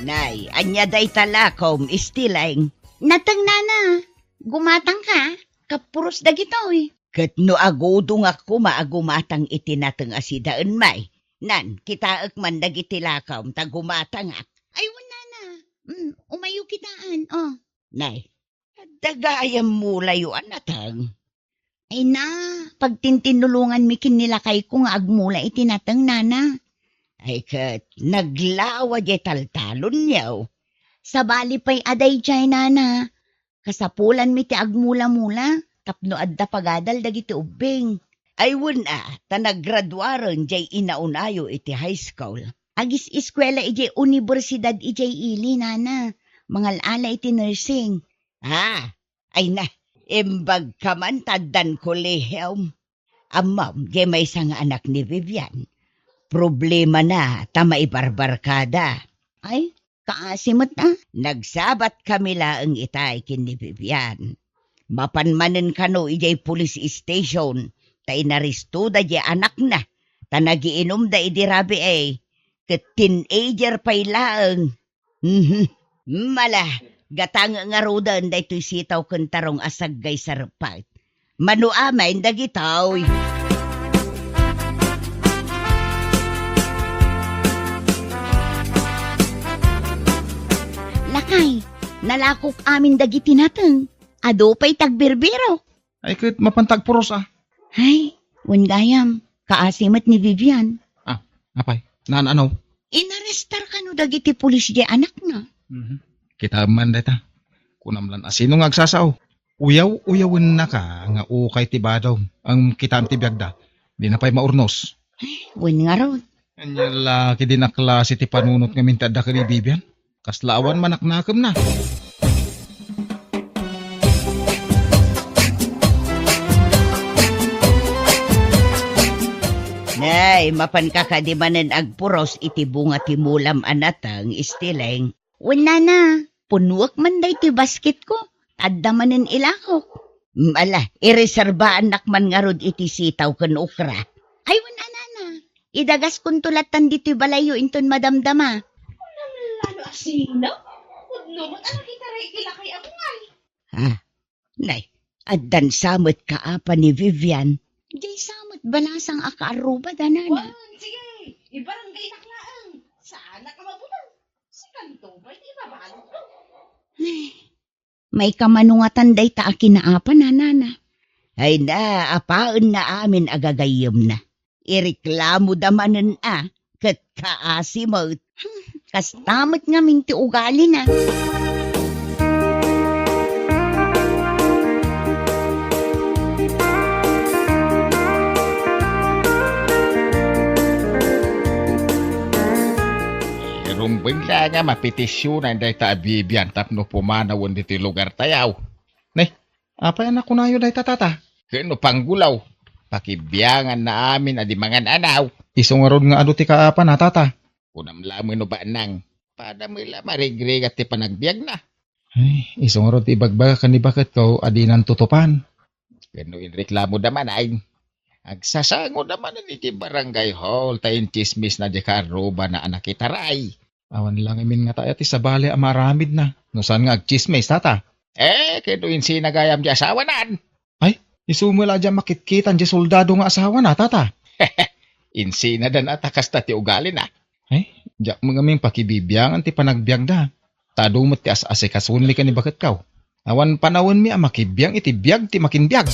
Nay, ania dayta lakom, Esteleng? Nateng, nana. Gumatangka, kapuros dagitoy. Ket no agudongak koma a gumatang iti nateng a sidaen, may, Nan, kitaek man dagiti lakawm ta gumatangak. Ay, wen, nana. Mm, umayo kitaan, oh. Nay, adda gayam mulayo a nateng. Ay na, pagtintinnulonganmi ken ni lakayko nga agmula iti nateng, nana. Ay ket, naglawa diay taltalonyo. Sabali pay a daydiay, nana. Kasapulanmi ti agmula-mula tapno adda pagadal dagiti ubbing. Ay wen a, ta naggraduaren diay inaunayo iti high school. Agis-eskuela idiay universidad idiay ili, nana. Mangal-ala iti nursing. Ah, ay na, imbagka man ta addan kolehiom. Ammom, diay maysa nga anak ni Vivian. Problemana ta maibarbarkada. Ay, kaasi met a. Nagsabatkami laeng itay ken ni Vivian. Mapan manen kano idiay police station, ta inarestoda diay anakna, ta nagiinumda idi rabii, ket teenager pay laeng. Mhm. Mala, gatang ngaruden daytoy sitaw ken tarong a saggay sarpay. Mano amin dagitoy. Lakay, nalakok amin dagiti nateng. Adu pay tagbirbiro. Ay, ket mapan tagpuros a. Ay, wen gayam, kaasi met ni Vivian. Ah, apay, naan-ano? Inarestar kano dagiti pulis diay anakna. Mhm. Kitaem man dayta. Kunam lan a sino nga agsasao. Uyaw-uyawennaka nga ukay ti badom. Ngem kitaem ti biagda. Dina pay maurnos. Ay, wen ngarud. Ania la, ket dinak klase ti panunot ngamin ti adda ken ni Vivian. Kasla awan manaknakemna. Nay, mapanka kadi manen agpuros iti bunga ti mulam a nateng, Istileng? Wen, nana, punnoek man daytoy basketko. Adda manen ilakok. Mm, ala, ireserbaannak man ngarud iti sitaw ken okra. Ay, wen a, nana. Idagaskonto lattan ditoy balayyo inton madamdama. Kunam la no asino? Pudno met a nakitaray iti lakay a bungal. Ah, nay, addan sa met kaapa ni Vivian. Diay sa met balasang a kaarrubada, nana. Wen, sige, ibarangaynak laeng. Saanak a mabuteng. Sikanto pay ti ibabalotko. Ay, maikamanungatan dayta a kinaapa, nana. Ay na, apaenna amin a gagayyemna. Ireklamoda manen a, ket kaasi met. Kasta met ngamin ti ugalina. Irumbeng la nga mapetisionan dayta a Vivian tapno pumanawen ditoy lugartayo. Ne, apay a nakunayo dayta, tata? Ken no panggulaw, pakibianganna amin a di mangan-anaw. Isu ngarud nga adu ti kaapana, tata. Kunam laeng no baanang, pada met la marigrigat ti panagbiagna. Ay, isu ngarud ti ibagbagak ken ni baketko a dinan tutupan. Ken no inreklamoda manen, agsasangoda manen iti barangay hall ta intsismisna diay kaarrubana a nakitaray. Awan la ngamin ngata aya ti sabali a maaramidna no saan nga agtsismis, tata. Eh, ket no insina gayam ti asawanan? Ay, isu met la diay makitkitan diay soldado nga asawana, tata. Insinadan a ta kasta ti ugalina. Ay, diak met ngamin pakibibiangan ti panagbiagda. Ta adu met ti as-asikasonmi ken ni baketko. Awan panawenmi a makibiang iti biag ti makinbiag.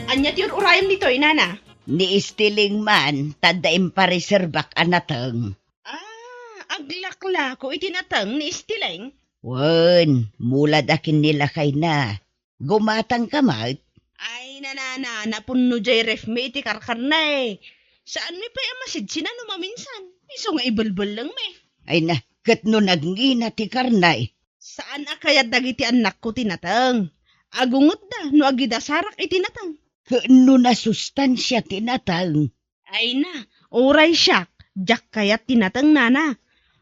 Ania ti ur-urayem ditoy, nana? Ni Estiling man, ta adda impareserbak a nateng. Ah, aglaklako iti nateng ni Estiling? Wen, mulad a ken ni lakayna. Gumatangka met? Ay, nanana, napunno diay refmi iti karkarna. Saanmi pay a masidsinan no maminsan. Isu nga ibelbellengmi. Ay na, ket no nagngina ti karna? Saan a kayat dagiti annakko ti nateng. Agungotda no agidasarak iti nateng. Ket no nasustansia ti nateng? Ay na, uray siak, diak kayat ti nateng, nana.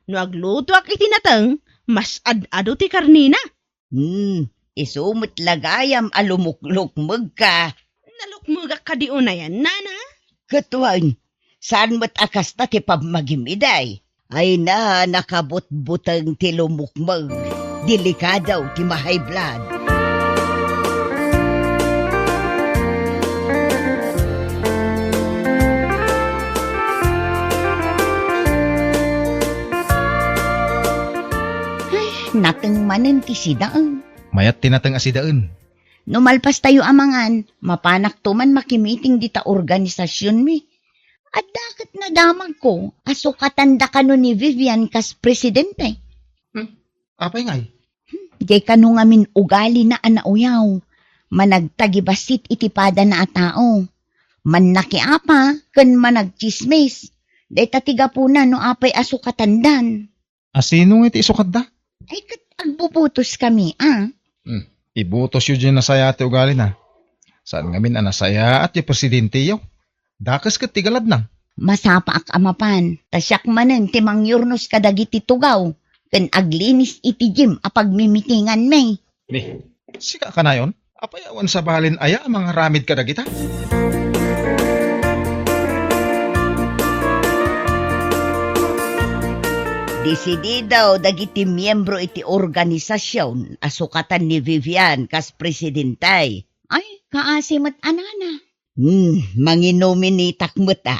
No aglutoak iti nateng, mas ad-adu ti karnina. Hmm, isu met la gayam a lumuklukmegka. Nalukmegak kadi unayan, nana? Ket wen, saan met a kasta ti pammagim idi? Ay na, nakabutbuteng ti lumukmeg. Delikado ti ma-high blood. Nateng manen ti sidaen. Mayat ti nateng a sidaen. No malpastayo a mangan, mapanakto man makimiting dita organisasionmi. Adda ket nadamagko a sukatanda kano ni Vivian kas presidente. Hmm, apay ngay? Diay kano ngamin ugalina a nauyaw. Managtagibassit iti padana a tao. Mannakiapa ken managtsismis. Dayta ti gapuna no apay a sukatandan. A sino nga iti isukatda? Ay, ket agbubutoskami, a? Hmm. Ibutosyo diay nasayaat ti ugalina. Saan ngamin a nasayaat ti presidenteyo. Dakes ket ti galadna. Masapaak a mapan, ta siak manen ti mangyurnos kadagiti tugaw ken aglinis iti gym a pagmimitinganmi. Ni, sika kanayon? Apay awan sabalin aya a mangaramid kadagita? Desidido dagiti miyembro iti organisasion a sukatan ni Vivian kas presidente. Ay, kaasi met a nana. Hmm, manginominitak met a.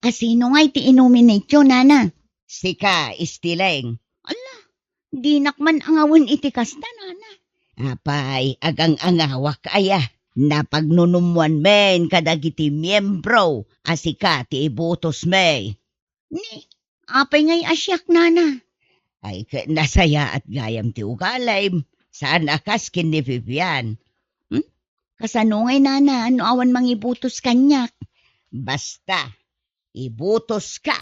A sino ngay ti inominatyo, nana? Sika, Istileng. Ala, dinak man angawen iti kasta, nana. Apay, agang-angawak aya. Napagnunummoanmin kadagiti miyembro a sika ti ibutosmi. Ni, apay ngay a siak, nana? Ay, ket nasayaat gayam ti ugalim. Saan a kas ken ni Vivian. Hmm? Kasano ngay, nana, no awan mangibutos kaniak? Basta, ibutoska.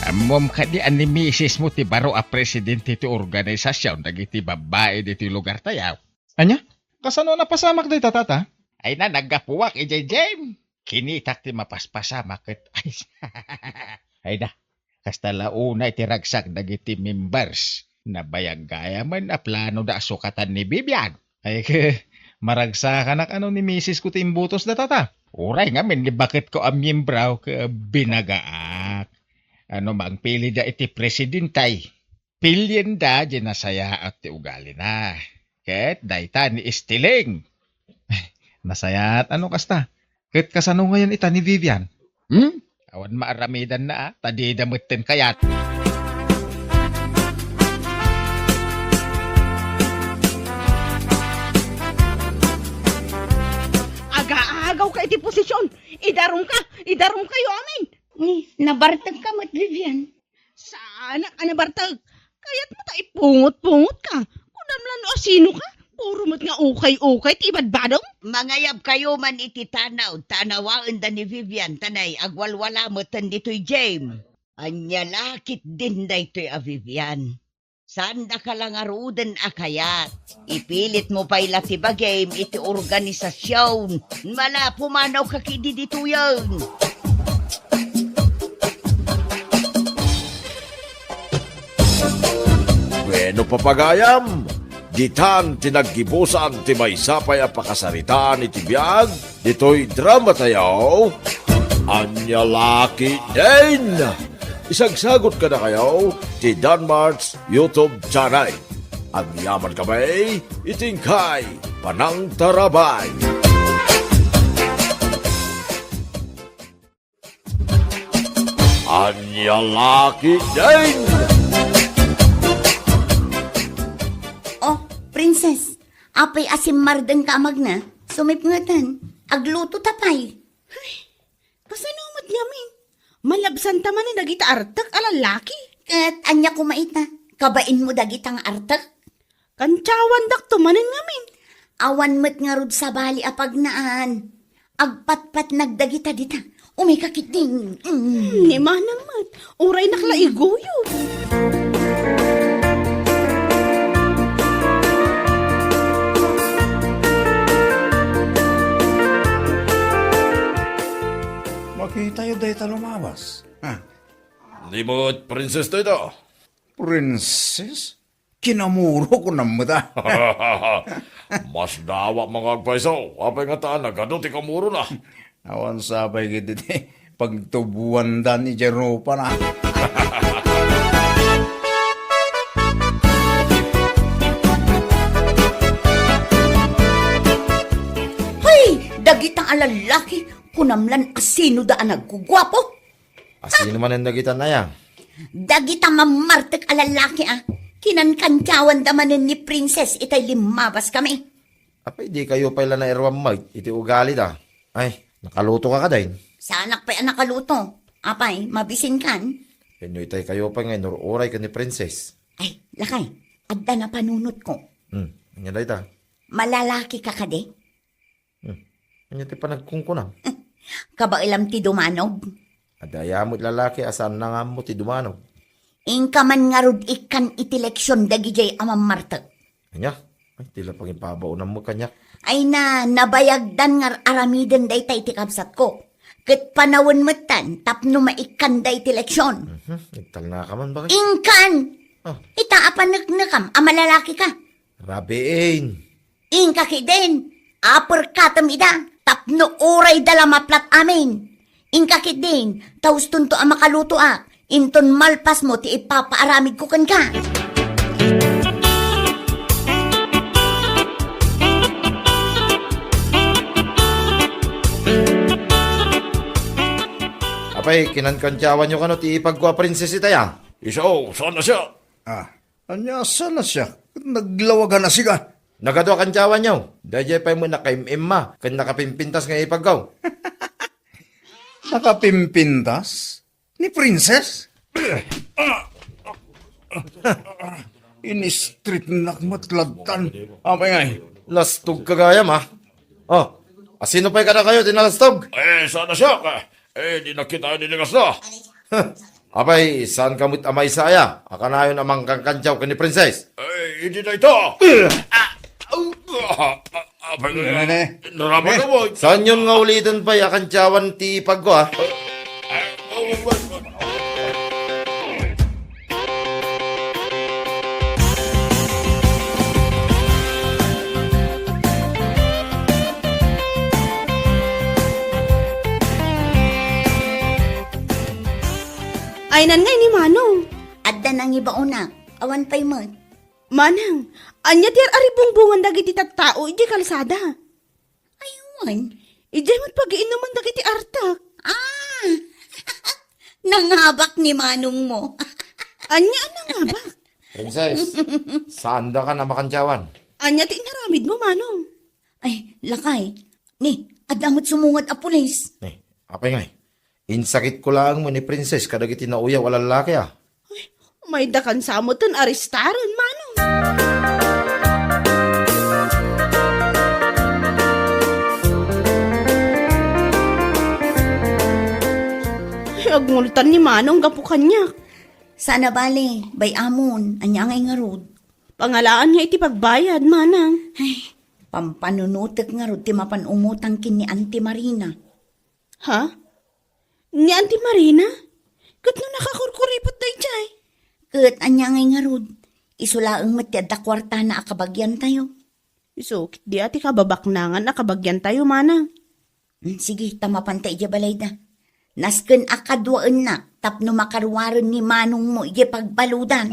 Ammom kadi a ni misismo ti baro a presidente ti organisasion dagiti babbai ditoy lugartayo? Ania? Kasano a napasamak dayta, tata? Ay na, naggapuak idiay gym. Kinitak ti mapaspasamak ket, ay, ay na, kasta la unay ti ragsak dagiti members. Nabayag gayamen a planoda a sukatan ni Vivian. Ay, ke, maragsakanak a no ni misisko ti imbutosda, tata. Uray ngamin ni baketko a miyembro ket binagaak. Ano, mangpilida iti presidente. Pilienda diay nasayaat ti ugalina. Ket dayta ni Istileng. Nasayaat a no kasta. Ket kasano ngayon ita ni Vivian? Hmm? Awan maaramidanna, a, ta dida metten kayat. Agaagawka iti posisyon. Idarumka, idarumkayo amin. Ni, nabartekka met, Vivian. Saanak a nabartek. Kayatmo ta ipungot-pungotka. Kunam la no asinoka. Puro met nga ukay-ukay ti ibadbadem. Mangayabkayo man iti tanaw, tanawaenda ni Vivian, ta nay agwalwala metten ditoy gym. Ania la ketdin daytoy a Vivian? Saandaka la ngaruden a kayat. Ipilitmo pay la ti bagim iti organisasion. Mala, pumanawka ketdi ditoyen. Bueno, papagayam, ditan ti naggibusan ti maysa pay a pakasaritaan iti biag ditoy dramatayo, Ania la ketdin? Isagsagut kadakayo ti Danmart's YouTube channel. Agyamankami iti inkay panangtarabay. Ania la ketdin? Oh, Princess, apay a simmardengka a magna? Sumipngeten, agluto ta pay. Ay, kasano met ngamin? Malabsanta manen dagita artek a lallaki. Ket ania koma ita? Kabainmo dagita nga artek? Kantiawandakto manen ngamin. Awan met ngarud sabali a pagnaan. Agpatpatnag dagita dita. Umay ka ketdin. Mm. Hmm, ni manang met. Uraynak la iguyod. Makitayo dayta lumabas. Ha? Ni met princess dayta. Princess? Kinamuro ko nammet, a. Masdawa nga agpayso, apay ngata a nagadu ti kamurona. Awan sapay ketdi ti pagtuboanda ni Jeropa na. Hoy! Dagiti Lallaki, kunam lan asino da a nagguguapo? Asino manen dagita, aya? Dagita mammartek a lallaki a. Kinankantiawanda manen ni Princess itay limmabas kami. Apay, di kayo pay la nairuam met iti ugali da? Ay, nakaluto ka kadin? Saanak pay a nakaluto. Apay, mabisinkan? Wenno itay kayo pay nga inur-uray ken ni Princess? Ay, lakay, adda napanunotko. Hmm, ania dayta? Malalaki ka kadi? Hmm. Ania ti panagkunkunam? Kabaelam ti dumanog? Adda aya met lalaki a saanna nga ammo ti dumanog? Inka man ngarud ikkan iti leksion dagidiay a mammartek. Ania? Ay, ti la pangipabaonam met kaniak. Ay na, nabayagdan nga aramiden dayta iti kabsatko. Ket panawen metten tapno maikkanda iti leksion. Mhm, nagtalna ka man, bakit? Inkan! Ah. Ita a paneknekam a malalaki ka. Rabiin. Inka ketdin, aperkatem ida, tapno uray da la maplat amin. Inka ketdin, ta ustonto a makalutoak, inton malpasmo ti ipapaaramidko kenka. Apay, kinankantiawanyo kano ti ipagko a princess itaya? Isu, saan a siak? Ah, ania, saan a siak? Naglawagan a sika. Nagadu a kantiawanyo. Daydiay pay met nakaim-imma ken nakapimpintas nga ipagko. Nakapimpintas? Ni Princess? Inistritnak met ladtan. Apay ngay? Lastog ka gayam, ah. Oh, asino pay kadakayo ti nalastog? Eh, saan a siak? Eh, di nakita ni Ligas na. Apay, saan ka met a maysa aya a kanayon a mangkankantiaw ken ni Princess? Eh, idi dayta. Ah, ah, ah, apay, ne, ne, ne. Naraman ne. Mo. Saanyon nga uliten pay a kantiawan ti ipagko, ah? Aynan ngay ni Manong. Adda nangibaonak. Awan pay met. Manang, ania ti ar-aribungbongan dagiti tattao idiay kalsada? Ay, wen. Idiay met pagiinnuman dagiti artek. Ah! Nangabak ni manongmo. Ania a nangabak? Princess, saan da ka na makantiawan? Ania ti inaramidmo, Manong? Ay, lakay. Ni, adda met sumungad a pulis. Ni, apay ngay? Insakitko laeng met ni Princess kadagiti nauyaw a lallaki, a. Ay, mayda kan sa metten arestaren, Manong. Ay, agngultan ni Manong gapu kaniak. Saan a bale, bay-amon, ania ngay ngarud? Pangalaan nga iti pagbayad, Manang. Ay, pampanunotek ngarud ti mapan umutang ken ni Auntie Marina. Ha? Ni Auntie Marina? Ket no nakakurkuripot daydiay? Ket ania ngay ngarud? Isu laeng met ti adda kuartana a kabagiantayo. Isu, ket dia ti kababaknangan a kabagiantayo, Manang. Hmm, sige, ta mapanta idiay balayda. Nasken a kaduaennak tapno makaruaren ni manongmo idiay pagbaludan.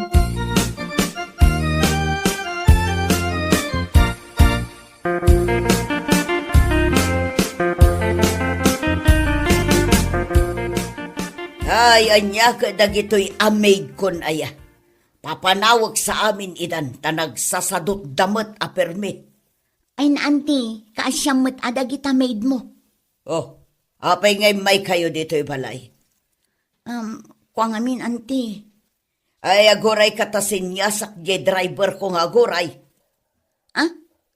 Ay, ania ket dagitoy a maidkon aya? Papanawek sa amin idan ta nagsasadutda met a permi. Ay na, Auntie, kaasiam met a dagita maidmo. Oh, apay nga immaykayo ditoy balay? Um, kua ngamin, Auntie. Ay, agurayka ta siniasak diay driverko nga aguray. Ah?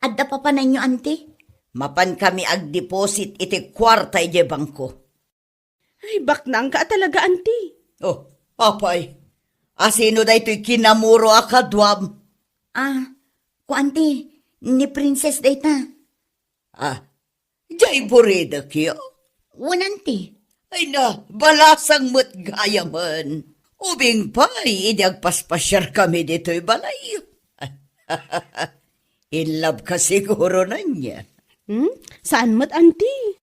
Adda papananyo, Auntie? Mapankami agdeposit iti kuarta idiay bangko. Ay, baknangka a talaga, Auntie. Oh, apay. Asino daytoy kinamuro a kaduam? Ah, kua, Auntie, ni Princess dayta. Ah, diay buridekyo? Wen, Auntie. Ay na, balasang met gayamen. Ubing pay, idi agpaspasiarkami ditoy balay. In love ka siguro, ania? Hmm? Saan met, Auntie?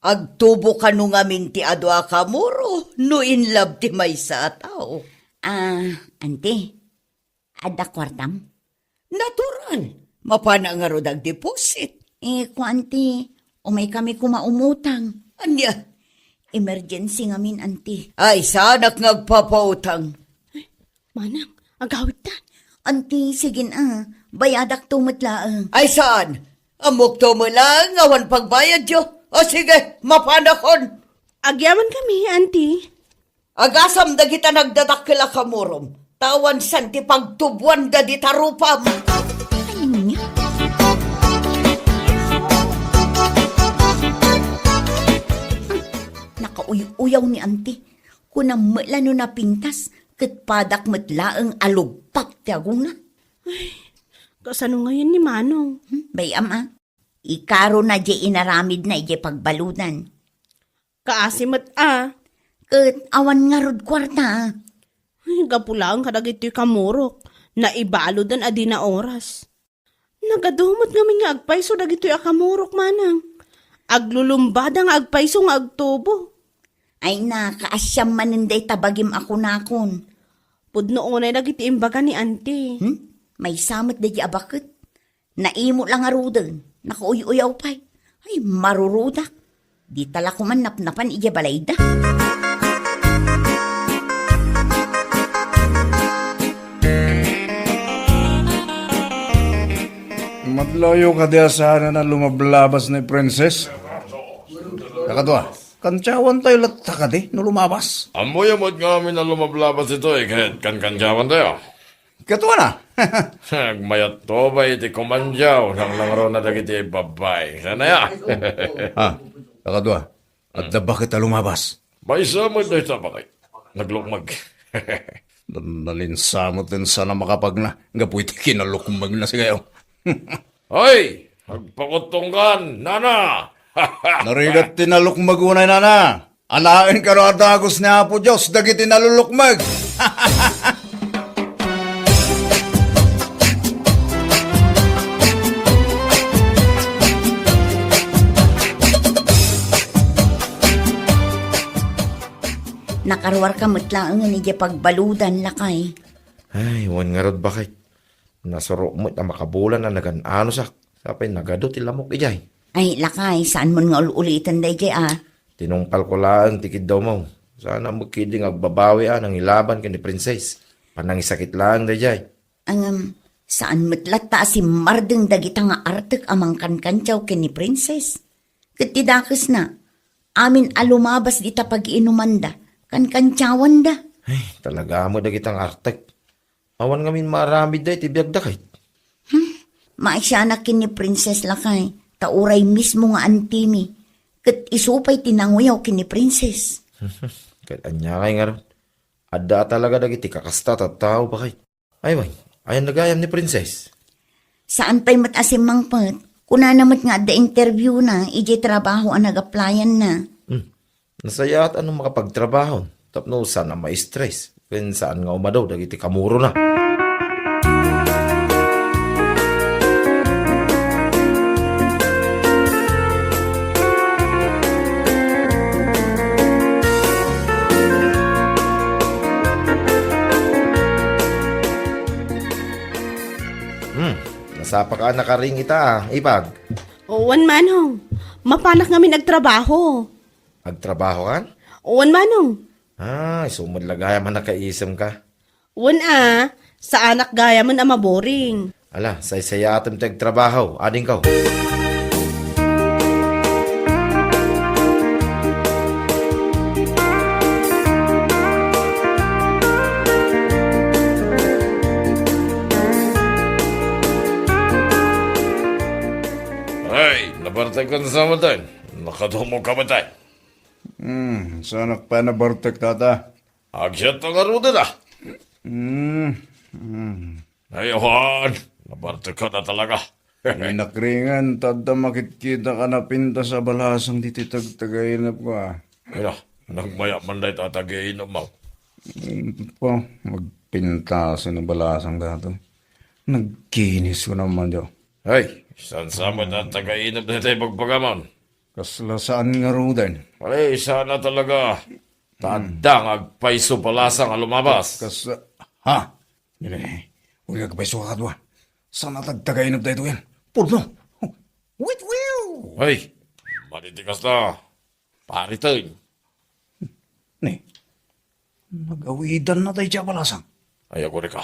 Agtubo kano ngamin ti adu a kamuro no in love ti maysa a tao? Ah, Auntie, adda kuartam? Natural. Mapanak ngarud agdeposit. Eh, kua, Auntie, Umaykami koma umutang. Ania? Emergency ngamin, anti. Ay, saanak nga agpapautang. Manang, agawidtan. Anti, sige na. Bayadakto met laeng. Ay, saan? Ammokto met laeng awan pagbayadyo. O sige, mapanakon. Agyamankami, anti. Agasam dagita nagdadakkel a kamurom, ta awan saan ti pagtuboanda dita rupam. Ania? Nakauy-uyaw ni anti. Kunam met la no napintas, ket padak met laeng a lugpak ti agongna. Ay, kasano ngayen ni Manong? Hmm, bay-am a. Ikarona diay inaramidna idiay pagbaludan. Kaasi met a. Ket awan ngarud kuarta. Ay, gapu laeng kadagitoy kamurok, naibaludan a dina oras. Nagadu met ngamin nga agpayso dagitoy a kamurok, manang. Aglulumbada nga agpayso nga agtubo. Ay na, kaasiam manen dayta bagim a kunakon. Pudno unay dagiti imbaga ni anti. Hmm? Maysa met daydi a baket. Naimo la ngaruden, nakauy-uyaw pay. Ay, marurudak. Dita la koman napnapan idiay balayda. Madlayo kadi a saanen a lumablabas ni Princess? Kakadua, kantiawantayo latta kadi no lumabas? Ammoyo met ngamin a lumablabas itoy ket kankantiawantayo. Ket wana. Agmayat to bay iti kumandiaw, nangnangruna dagiti babbai. Sana ya? Ha, kakadua, adda baket a lumabas? Maysa met dayta baket. Naglukmeg. Nalinsa met ti saan a makapagna, gapu iti kinalukmegna sigayo. Hoy! Agpakuttongkan, nana! Narigat ti nalukmeg unay, nana. Alaen kano a dagus ni Apo Dios dagiti nalulukmeg. Nakaruarka met laengen idiay pagbaludan, lakay. Ay, wen ngarud, baket. Nasuro met a makabulan a nagan-anosak. Sapay nagadu ti lamok idiay. Ay, lakay, saan mon nga ul-uliten daydiay a? Tinungpalko laeng ti kiddawmo. Saan met ketdi nga agbabawi a nangilaban ken ni Princess. Panangisakit laeng daydiay. Ngem, saan met latta a simmardeng dagita nga artek a mangkankantiaw ken ni Princess. Ket ti dakesna, amin a lumabas dita pagiinumanda, kankantiawanda. Ay, talaga met dagita nga artek. Awan ngamin maaramidda iti biagda, ket. Hmm, maasianak ken ni Princess, lakay, ta uray mismo nga antimi, ket isu pay ti nanguyaw ken ni Princess. Ket ania ngay ngarud? Adda a talaga dagiti kakasta a tattao, baket. Ay, wen, ayanna gayam ni Princess? Saan pay met a simmangpet. Kunana met nga adda interviewna idiay trabaho a nag-applyanna. Hmm. Nasayaat a no makapagtrabaho tapno saan a ma-stress ken saan nga umadaw dagiti kamurona. Hmm, nasapaka a nakaring ita, a, ipag. Wen, manong. Mapanak ngamin agtrabaho. Agtrabahokan? Wen, manong. Ah, isu met la gayam a nakaisemka. Wen a, saanak gayamen a maboring. Ala, saysayaatem ti agtrabaho, adingko. Ay, nabartek ka na sa amin, tay. Nakatumog ka ba, tay? Hmm, saanak pay a nabartek, tata. Agyat ta ngaruden, a. Hmm, hmm. Ay, awan. Nabartek ka na talaga. Inakringan, ta adda makitkita a napintas a balasang ditoy tagtagainepko, a. Ay na, nagmayat man dayta a tagainepmo. Hmm, pa, magpintas a balasang daytoy. Nagkinis ko naman, jo. Ay, saan sa amin a tagainep dayta a ibagbagamon? Kasla saan ngaruden? Ay, saan a talaga. Ta adda nga agpayso a balasang a lumabas. Kas-, ha? Nini, uli agpayso a kadua. Saan a tagtagainep daytoyen? Pudno. Wait, wow! Ay, Padi ti kasta, pariten. Ni, nagawidanna daydiay a balasang. Ay, agurika.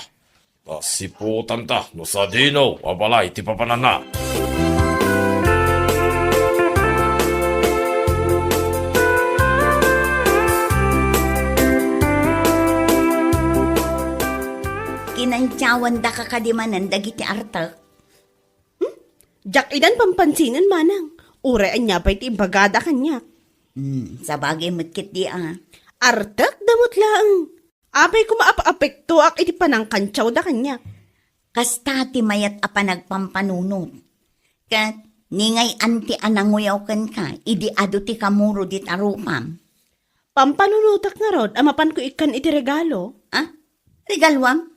Ta siputanta no sadino a balay ti papananna. Kinantiawandaka kadi manen dagiti artek? Hmm? Diak idan pampansinen, manang. Uray ania pay ti ibagada kaniak. Hmm, sabagay met ketdi a. Artek da met laeng. Apay koma a paapektoak iti panangkantiawda kaniak? Kasta ti mayat a panagpampanunot. Ket ningay-an ti a nanguyaw kenka idi adu ti kamuro dita rupam. Pampanunotak ngarud a mapanko ikkan iti regalo? Ah? Regaluam?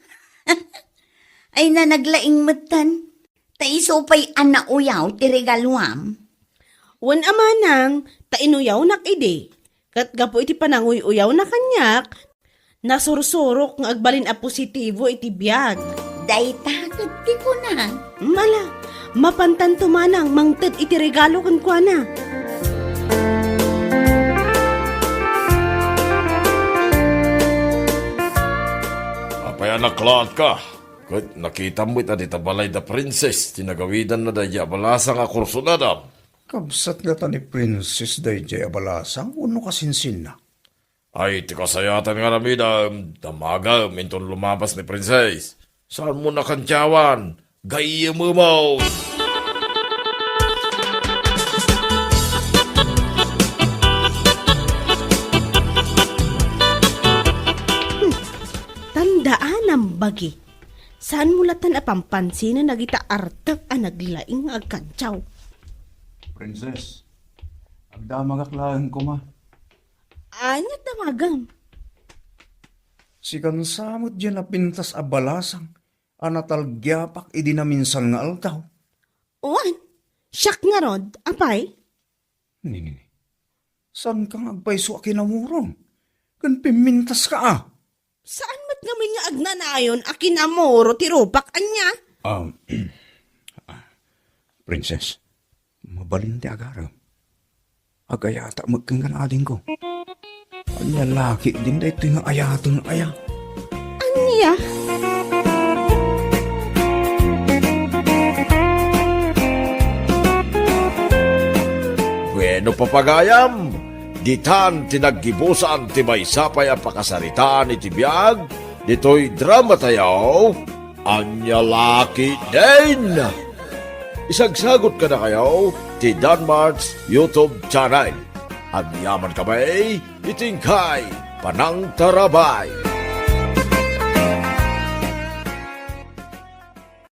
Ay, na naglaing metten. Ta isu pay a nauyaw ti regaluam. Wen a manang, ta inuyawnak idi. Ket gapu iti pananguy-uyawna kaniak, nasursurok nga agbalin a positibo iti biag. Dayta ket ti kuna. Mala, mapantanto manang mangted iti regalo kenkuana. Apay a naklaatka? Ket nakitam met a dita balay da Princess ti nagawidanna daydiay a balasang a kursunadam. Kabsat ngata ni Princess daydiay a balasang wenno kasinsinna? Ay, ti kasayatan nga aramidem, damagem inton lumabas ni Princess. Saanmo nakantiawan? Gayyememon! Hmm, tandaanam, bagi. Saanmo latta a pampansinen dagita artek a naglaing nga agkantiaw? Princess, agdamagak laeng koma. Ania ti damagem? Sikan sa met diay napintas a balasang a natalgiapak idi naminsan nga aldaw. Wen, siak ngarud, apay? Ni, ni, ni. Saanka nga agpayso a kinamurong? Ken pimmintaska a? Saan met ngamin nga agnanayon a kinamuro ti rupak, ania? Um, ah, Princess, mabalin ti agarem. Agayatak met ken adingko. Ania la ketdin daytoy nga ayaten aya? Ania? Bueno, papagayam, ditan ti naggibusan ti maysa pay a pakasaritaan iti biag ditoy dramatayo. Ania la ketdin? Isagsagot kadakayo ti Danmart's YouTube channel. Agyamankami iti inkay panangtarabay.